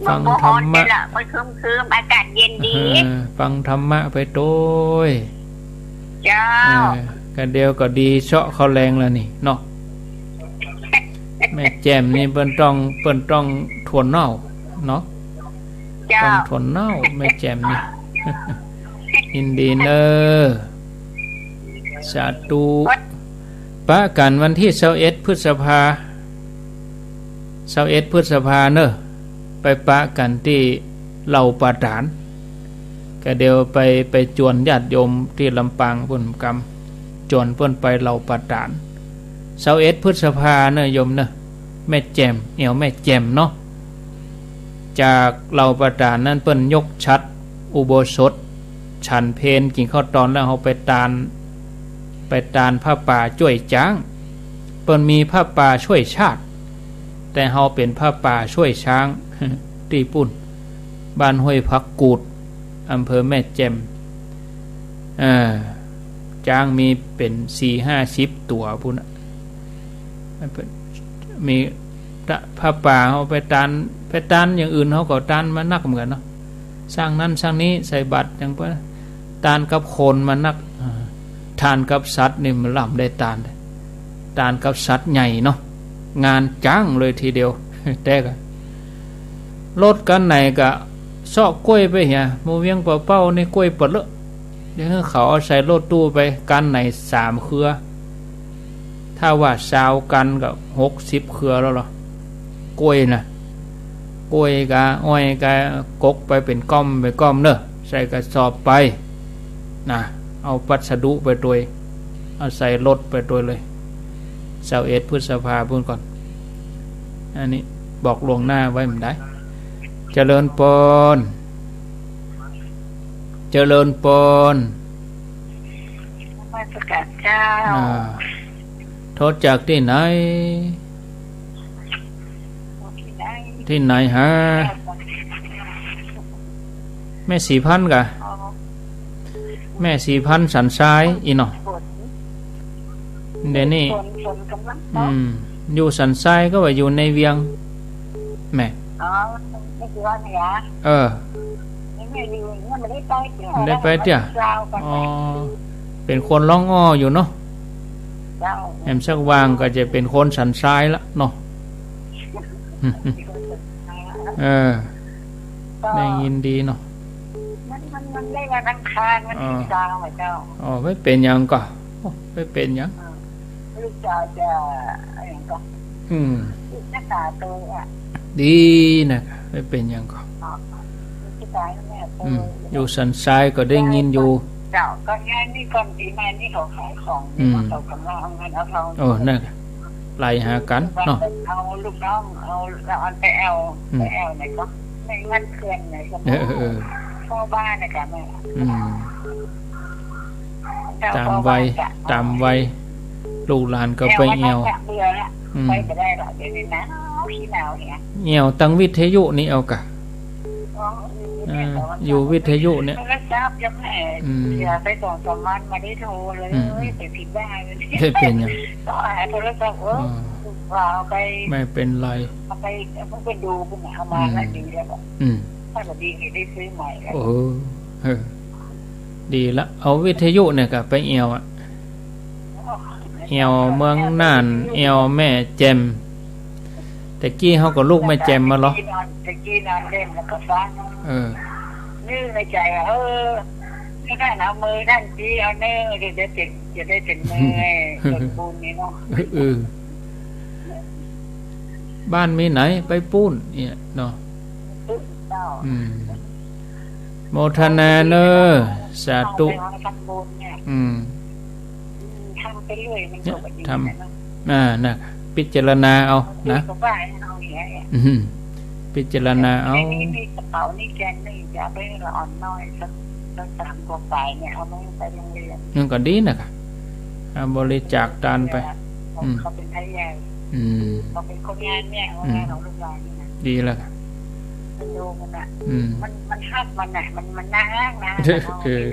ฟังธรรมะ บ่ปอฮ้อนเจ้าละ มันครึ้มๆ อากาศเย็นดี เออ ฟังธรรมะไปตวย เจ้า เออ กะเดียวก็ดีเซาะเข้าแลงแล้วนี่เนาะ แม่แจ่มนี่เปิ้นต้อง เปิ้นต้องถั่วเน่าเนาะ เจ้า ต้องถั่วเน่า แม่แจ่มนี่ ยินดีเนอะ สาธุ วัด ปะกั๋นวันตี้ซาวเอ็ดพฤษภา ซาวเอ็ดพฤษภาเนอะ ไปปะกั๋นตี้เหล่าป่าต๋าน กะเดียวไป ไปจวนญาติโยมตี้ลำปางปุ้นกำ จวนเปิ้นไปเหล่าป่าต๋าน ซาวเอ็ดพฤษภาเนอะโยมเนอะ แม่แจ่ม แอ่วแม่แจ่มเนาะ จากเหล่าป่าต๋านนั้นเปิ้นยกฉัตรอุโบสถ ฉันเพลกิ๋นข้าวตอนแล้วเฮาไปตาน ไปตานผ้าป่าจ้วยจ๊าง เปิ้นมีผ้าป่าช่วยชาติ แต่เฮาเป๋นผ้าป่าช่วยจ๊าง ตี้ปุ้น บ้านห้วยผักกูด อำเภอแม่แจ่ม เอ่อ จ๊างมีเป๋นสี่ห้าสิบตั๋วปุ้นน่ะ มีผ้าป่าเฮาไปตาน ไปตานอย่างอื่นเฮาก็ตานมานักเหมือนกั๋นเนาะ สร้างนั้นสร้างนี้ ใส่บาตรอย่างไป ตานกับคนมานัก อ่า ตานกับสัตว์นี่มันล้ำได้ตาน ตานกับสัตว์ใหญ่เนาะ งานจ๊างเลยทีเดียว แต่กะ รถคันไหนกะเซาะก้วยไปเหีย หมู่เวียงป่าเป้านี่ก้วยเปิดเลอะ เดี๋ยวเขาเอาใส่รถตู้ไป คันไหนสามเครือ ถ้าว่าซาวคันก็หกสิบเครือแล้วเหรอ ก้วยน่ะ ก้วยกะอ้อยกะกกไปเป๋นก้อมเป๋นก้อมเนอะ ใส่กระสอบไป นะ เอาพัสดุไปตวย เอาใส่รถไปตวยเลย ซาวเอ็ดพฤษภาปุ้นก่อน อันนี้บอกล่วงหน้าไว้มันได้ เจริญปอน เจริญปอน นมัสการเจ้า อ่า โทรจากตี้ไหน ตี้ไหนฮะ แม่ศรีพันธุ์กะ แม่ศรีพันธุ์สันทรายอี้เนาะ เดี๋ยวนี้ อืม อยู่สันทรายก็ว่าอยู่ในเวียง แม่ เออ ได้ไปเตี้ย อ๋อ เป๋นคนร้องอ้ออยู่เนาะ แหมสักวางก็จะเป๋นคนสันทรายละเนาะ เออ ได้ยินดีเนาะ มัน มัน มันได้วันอังคาร วันตี้ซาวอะเจ้า อ๋อ ไม่เป๋นหยังก่อ โอ้ ไม่เป๋นหยัง ลูกสาวจะอะไรก่อ อืม ลูกสาวโตอะ ดีนะ ไม่เป๋นหยังก่อ อ๋อ ลูกสาวเนี่ยโต อืม อยู่สันทรายก็ได้ยินอยู่ เจ้า ก็งานนี้ก่อนปีใหม่นี่เขาขายของ อืม เขากำลังเอาเงินเอาทอง โอ้ นั่นกะ ไล่หากั๋นเนาะ เอาลูกน้อง เอาละอ่อนไปแอ่ว อืม ไปแอ่วไหนก่อ ในวัดเขื่อนไหนก่อ เออ เออ เออ พ่อบ้านนะจ๊ะแม่ อืม เจ้า ต๋ามวัย พ่อบ้านจ๊ะ ต๋ามวัย ลูกหลานก็ไปแอ่ว แอ่วมาจ๊ะ เบื่อละ อืม ไปบ่ได้ละ เดี๋ยวนี้หนาว ขี้หนาวเนี่ย แอ่วตางวิทยุนี่เอาก่ะ อ๋อ เออ อยู่วิทยุเนี่ย โทรศัพท์ยังแหม อืม เสียไปสองสามวัน บ่ได้โทรเลย อืม อืม ไปผิดบ้านเลย ไม่เป๋นหยัง ต้องหาโทรศัพท์ เออ อ๋อ ว่าเอาไป ไม่เป๋นไร เอาไป เอาไปดูคุณน่ะ เอามา อืม แล้วดีแล้วบอก อืม ถ้าบ่ดีนี่ได้ซื้อใหม่แล้ว โอ้ เออ ดีละ เอาวิทยุเนี่ยก่ะ ไปแอ่วอะ แอ่วเมืองน่าน แอ่วแม่แจ่ม แต่กี้เฮาก็ลูกแม่แจ่มมาเหรอ แต่กี้นอน แต่กี้นอนเล่นแล้วก็ฟัง เออ นึกในใจว่า เออ นี่ท่านเอามือท่านชี้เอาเน้อ เดี๋ยวจะเจ็บ จะได้เป็นมือให้คนบุญนี่เนาะ เออ บ้านมีไหนไปปู๊นเนี่ยเนาะ เจ้า อืม โมทนาเน้อ สาธุ เอาไปทำบุญเนี่ย อืม อืม ทำไปเรื่อยมันก็บ่ดีนะเนาะ อ่า นะ พิจารณาเอานะ ก็ว่าเอาอย่างเงี้ย อืม พิจารณาเอา นี่มีกระเป๋านี่แกนหนึ่ง จะเอาไปให้ละอ่อนน้อยสัก สักสามกว่าปลายเนี่ย เอามาให้ไปโรงเรียน นั่นก็ดีนะก่ะ อ่า บริจาคตานไป เขา อืม เขาเป็นไทยใหญ่ อืม เขาเป็นคนงานเนี่ย อืม คนงานของลูกหลานนี่นะ ดีแล้วก่ะ มันดูมันอะ อืม มัน มันฮักมันอะ มัน มันน่าฮักนะ เออ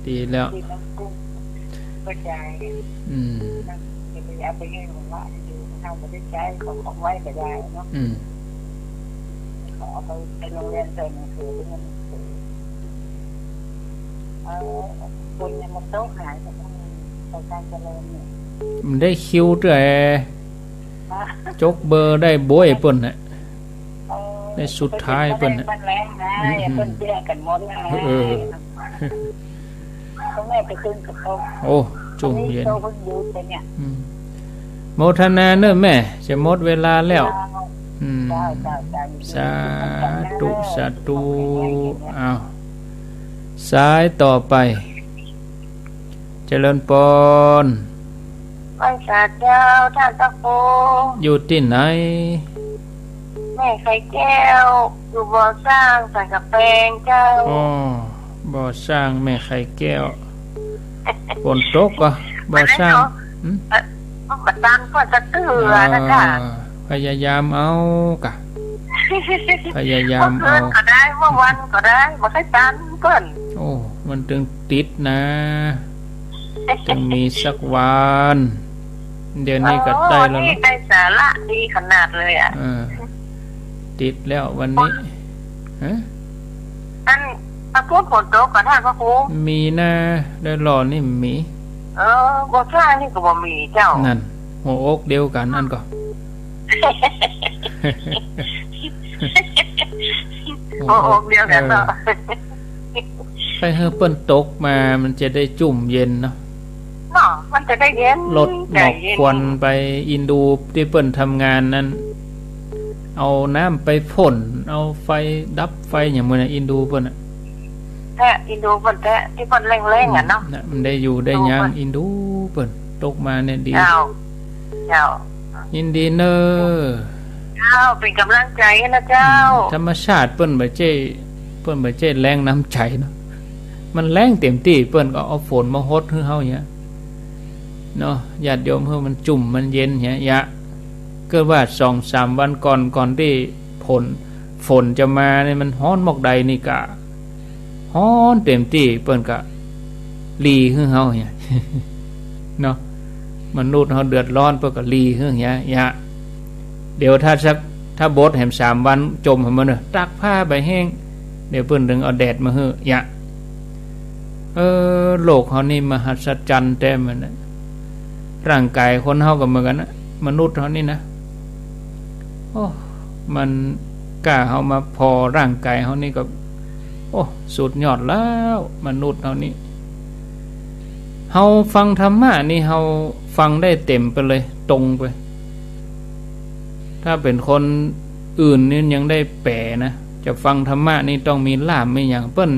ดีแล้ว กินน้ำกุ้ง ก็ใจ อืม นั่นจะไปเอาไปให้หลวงพ่อดู ถ้าบ่ได้ใช้ เขาของไว้ก็ได้เนาะ อืม เขาเอาไป ไปโรงเรียนใส่หนังสือ เรียนหนังสือ เออ คนยังมาโต๊ะขายกับพวกนี้ ไปการเจริญเนี่ย มันได้คิวด้วย ฮะ จกเบอร์ได้โบ้ยเปิ้นน่ะ เออ ได้สุดท้ายเปิ้นน่ะ เปิ้นแรงนะ อืม เปิ้นเจื้อกั๋นหมดนะ เออ เขาแม่ไปขึ้นกับเขา โอ้ จุ่มเย็น เขาเพิ่งหยุดไปเนี่ย อืม โมทนาเน้อแม่ จะหมดเวลาแล้ว เจ้า อืม เจ้า เจ้า เจ้า สาธุ สาธุ อ้าว สายต่อไป เจริญปอน ไหว้สาเจ้า ท่านพระครู อยู่ตี้ไหน แม่ไข่แก้ว อยู่บ่อสร้าง สันกำแพงเจ้า อ๋อ บ่อสร้าง แม่ไข่แก้ว ฝนตกก่อ บ่อสร้าง บ่ตันเนาะ หืม เอ่อ มันบ่ตันเปิ้นสักเตื้อนะจ๊ะ อ่า พยายามเอาก่ะ พยายามเอา เมื่อคืนก็ได้ เมื่อวันก็ได้ บ่ใค่ตันเปิ้น โอ้ มันตึงติดนะ ตึงมีสักวัน เดี๋ยวนี้ก็ได้แล้วเนาะ โอ้ นี่ได้สาระดีขนาดเลยอะ เออ ติดแล้ววันนี้ ฮะ อัน ถ้าพูดฝนตกก็ท่านพระครู มีนะ ได้รอนี่มี เออ บ่อสร้างนี่ก็บ่มีเจ้า นั่น หัวอกเดียวกั๋นอั้นก่อ หัวอกเดียวกั๋นเนาะ เออ ใค่หื้อเปิ้นตกมา มันจะได้จุ่มเย็นเนาะ เนาะ มันจะได้เย็น ลดหมอกควันไป อินดูตี้เปิ้นทำงานนั้น เอาน้ำไปพ่น เอาไฟดับไฟอย่างมื้อน่ะ อินดูเปิ้นน่ะ แต๊อินดูเปิ้นแต๊ตี้เปิ้นเร่งๆ อะเนาะ อืม น่ะ มันได้อยู่ได้ยาม อินดูเปิ้น อินดูเปิ้น ตกมาเนี่ยดี เจ้า เจ้า ยินดีเน้อ เจ้า เป๋นก๋ำลังใจ๋นะเจ้า อืม ธรรมชาติเปิ้นบ่ใจ้ เปิ้นบ่ใจ้แล้งน้ำใจ๋เนาะ มันแล้งเต็มตี้ เปิ้นก็เอาฝนมาหดหื้อเฮาเนี่ย เนาะ ญาติโยม หื้อมันจุ่มมันเย็นเนี่ย ยะ คือว่าสองสามวันก่อน ก่อนตี้ฝน ฝนจะมานี่มันฮ้อนมอกใดนี่กา ฮ้อนเต๋มตี้ เปิ้นก็หลีหื้อเฮาเหีย เนาะ มนุษย์เฮาเดือดฮ้อนเปิ้นก็หลีหื้อเหีย เหีย เดี๋ยวถ้าสัก ถ้าบดแหมสามวันจ่มแหมมันเน่อ ตากผ้าไปแห้ง เดี๋ยวเปิ้นตึงเอาแดดมาหื้อ เหีย เออ โลกเฮานี่มหัศจรรย์แต๊มันน่ะ ร่างก๋ายคนเฮาก็เหมือนกั๋นนะ มนุษย์เฮานี่นะ โอ้ มันก้าเฮามาผ่อร่างก๋ายเฮานี่ก็ โอ้ สุดยอดแล้ว มนุษย์เฮานี่ เฮาฟังธรรมะนี่เฮาฟังได้เต๋มไปเลย ตรงไป ถ้าเป๋นคนอื่นนี่ยังได้แป๋นะ จะฟังธรรมะนี่ต้องมีล่ามมีหยัง เปิ้น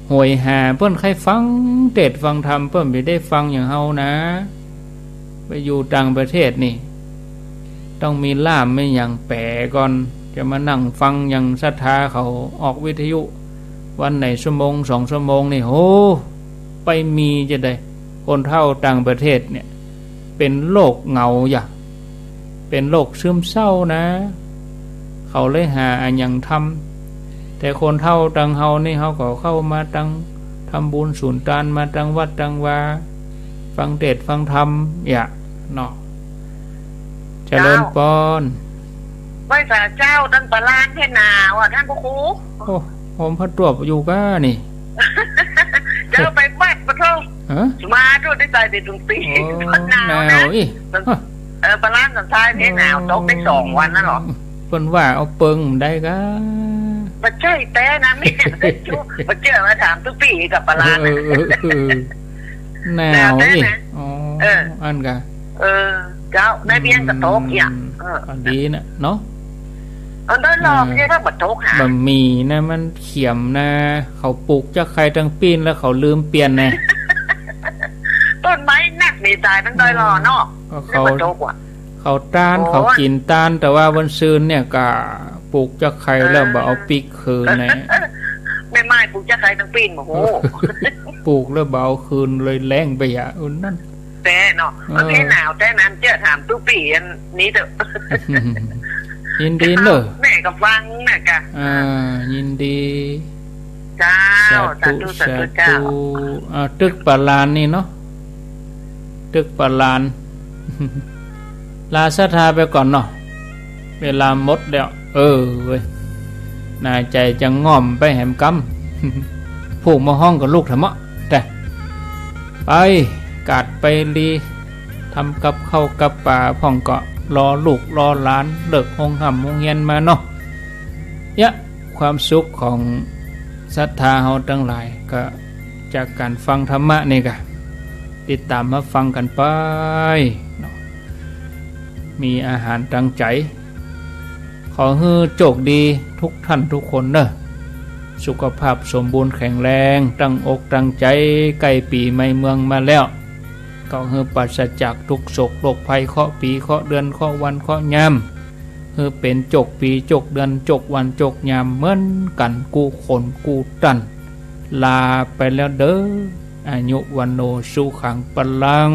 โหยหา เปิ้นใค่ฟังเตสน์ฟังธรรม เปิ้นบ่ได้ฟังอย่างเฮานะ ไปอยู่ต่างประเทศนี่ ต้องมีล่ามมีหยังแป๋ก่อน จะมานั่งฟังอย่างศรัทธาเขาออกวิทยุ วันไหนชั่วโมงสองชั่วโมงนี่ โห ไปมีจะได้ คนเฒ่าต่างประเทศเนี่ย เป๋นโรคเหงาอย่า เป๋นโรคซึมเศร้านะ เขาเลยหาอะหยังทำ แต่คนเฒ่าตังเฮานี่ เฮาก็เข้ามาตัง ทำบุญสุนตาน มาตังวัดตังวา ฟังเตสน์ฟังธรรม อย่า เนาะ เจริญปอน ไหว้สาเจ้า ตังปะลานแท้หนาวอะ ต้านพระครู โอ้ ผมผ้าตวบอยู่ก้านี่ เจ้าไปวัดปะโธ่ ฮะ มาดูได้ใจเด็ดตรงตี โอ้ หนาวนะ หนาวอีก เออ ปะลานสันทรายแท้หนาว ตกได้สองวันนั่นเหรอ เปิ้นว่าเอาเปิงได้ก้า บ่ใจ้แต๊นะ แม่บ่เจื้อ มาถามตุ๊ปี้กับปะลาน เออ เออ เออ หนาว หนาวแต๊ นี่ นะ อ๋อ เออ อันกะ เออ เจ้า ในเวียงก็ตก อืม อย่าง เออ ก็ดีนะเนาะ เออ ดอยหล่อ เออ ไม่ใช่ว่าบ่ตกหา บ่มีนะ มันเขียมนะ เขาปลูกจักไข่ตังปีนแล้วเขาลืมเปลี่ยนนะ ต้นไม้นักหนีตายตังดอยหล่อเนาะ ก็เขา ไม่ได้บ่ตกว่ะ เขาต้าน โอ้ย เขากิ๋นต้าน แต่ว่าวันซืนเนี่ยก็ปลูกจักไข่แล้ว อ่า บ่เอาปิ๊กคืนนะ แม่ไม้ปลูกจักไข่ตังปีน โอ้โห ปลูกแล้วบ่เอาคืนเลย แล้งไปอ่ะ อุ่นนั่น แต๊เนาะ เออ มันแท้หนาวแต๊นั้น เจื้อถามตุ๊ปี้อันนี้เต๊อะ ยินดีเนอะ แม่ก็ฟังนะกะ อ่า ยินดี เจ้า สาธุ สาธุ สาธุ เจ้า สาธุ อ่า ตึกปะลานนี่เนาะ ตึกปะลาน ลาศรัทธาไปก่อนเนาะ เวลาหมดแล้ว เออเว้ย หน้าใจ๋จะง่อมไปแหมกำ ผูกมาฮ้องกับลูกเถอะเมาะ แต่ ไป กาดไปลี ทำกับข้าวกับป๋าพ่องก็ รอลูกรอหลาน เลิกโฮงฮ่ำโฮงเฮียนมาเนาะ เยียะ ความสุขของศรัทธาเฮาตังหลาย ก็จากก๋านฟังธรรมะนี่กะ ติดต๋ามมาฟังกั๋นไปเนาะ มีอาหารตังใจ๋ ขอหื้อโจคดีทุกท่านทุกคนเนอะ สุขภาพสมบูรณ์แข็งแรง ตั้งอกตั้งใจ๋ ใก้ปี๋ใหม่เมืองมาแล้ว ก็หื้อปราศจากทุกข์โศกโรคภัย เคราะห์ปี๋ เคราะห์เดือน เคราะห์วัน เคราะห์ยาม หื้อเป๋นโจคปี๋ โจคเดือน โจควัน โจคยาม เหมือนกั๋นกู้คนกู้ต้าน ลาไปแล้วเด้อ อายุ วัณโณ สุขัง พลัง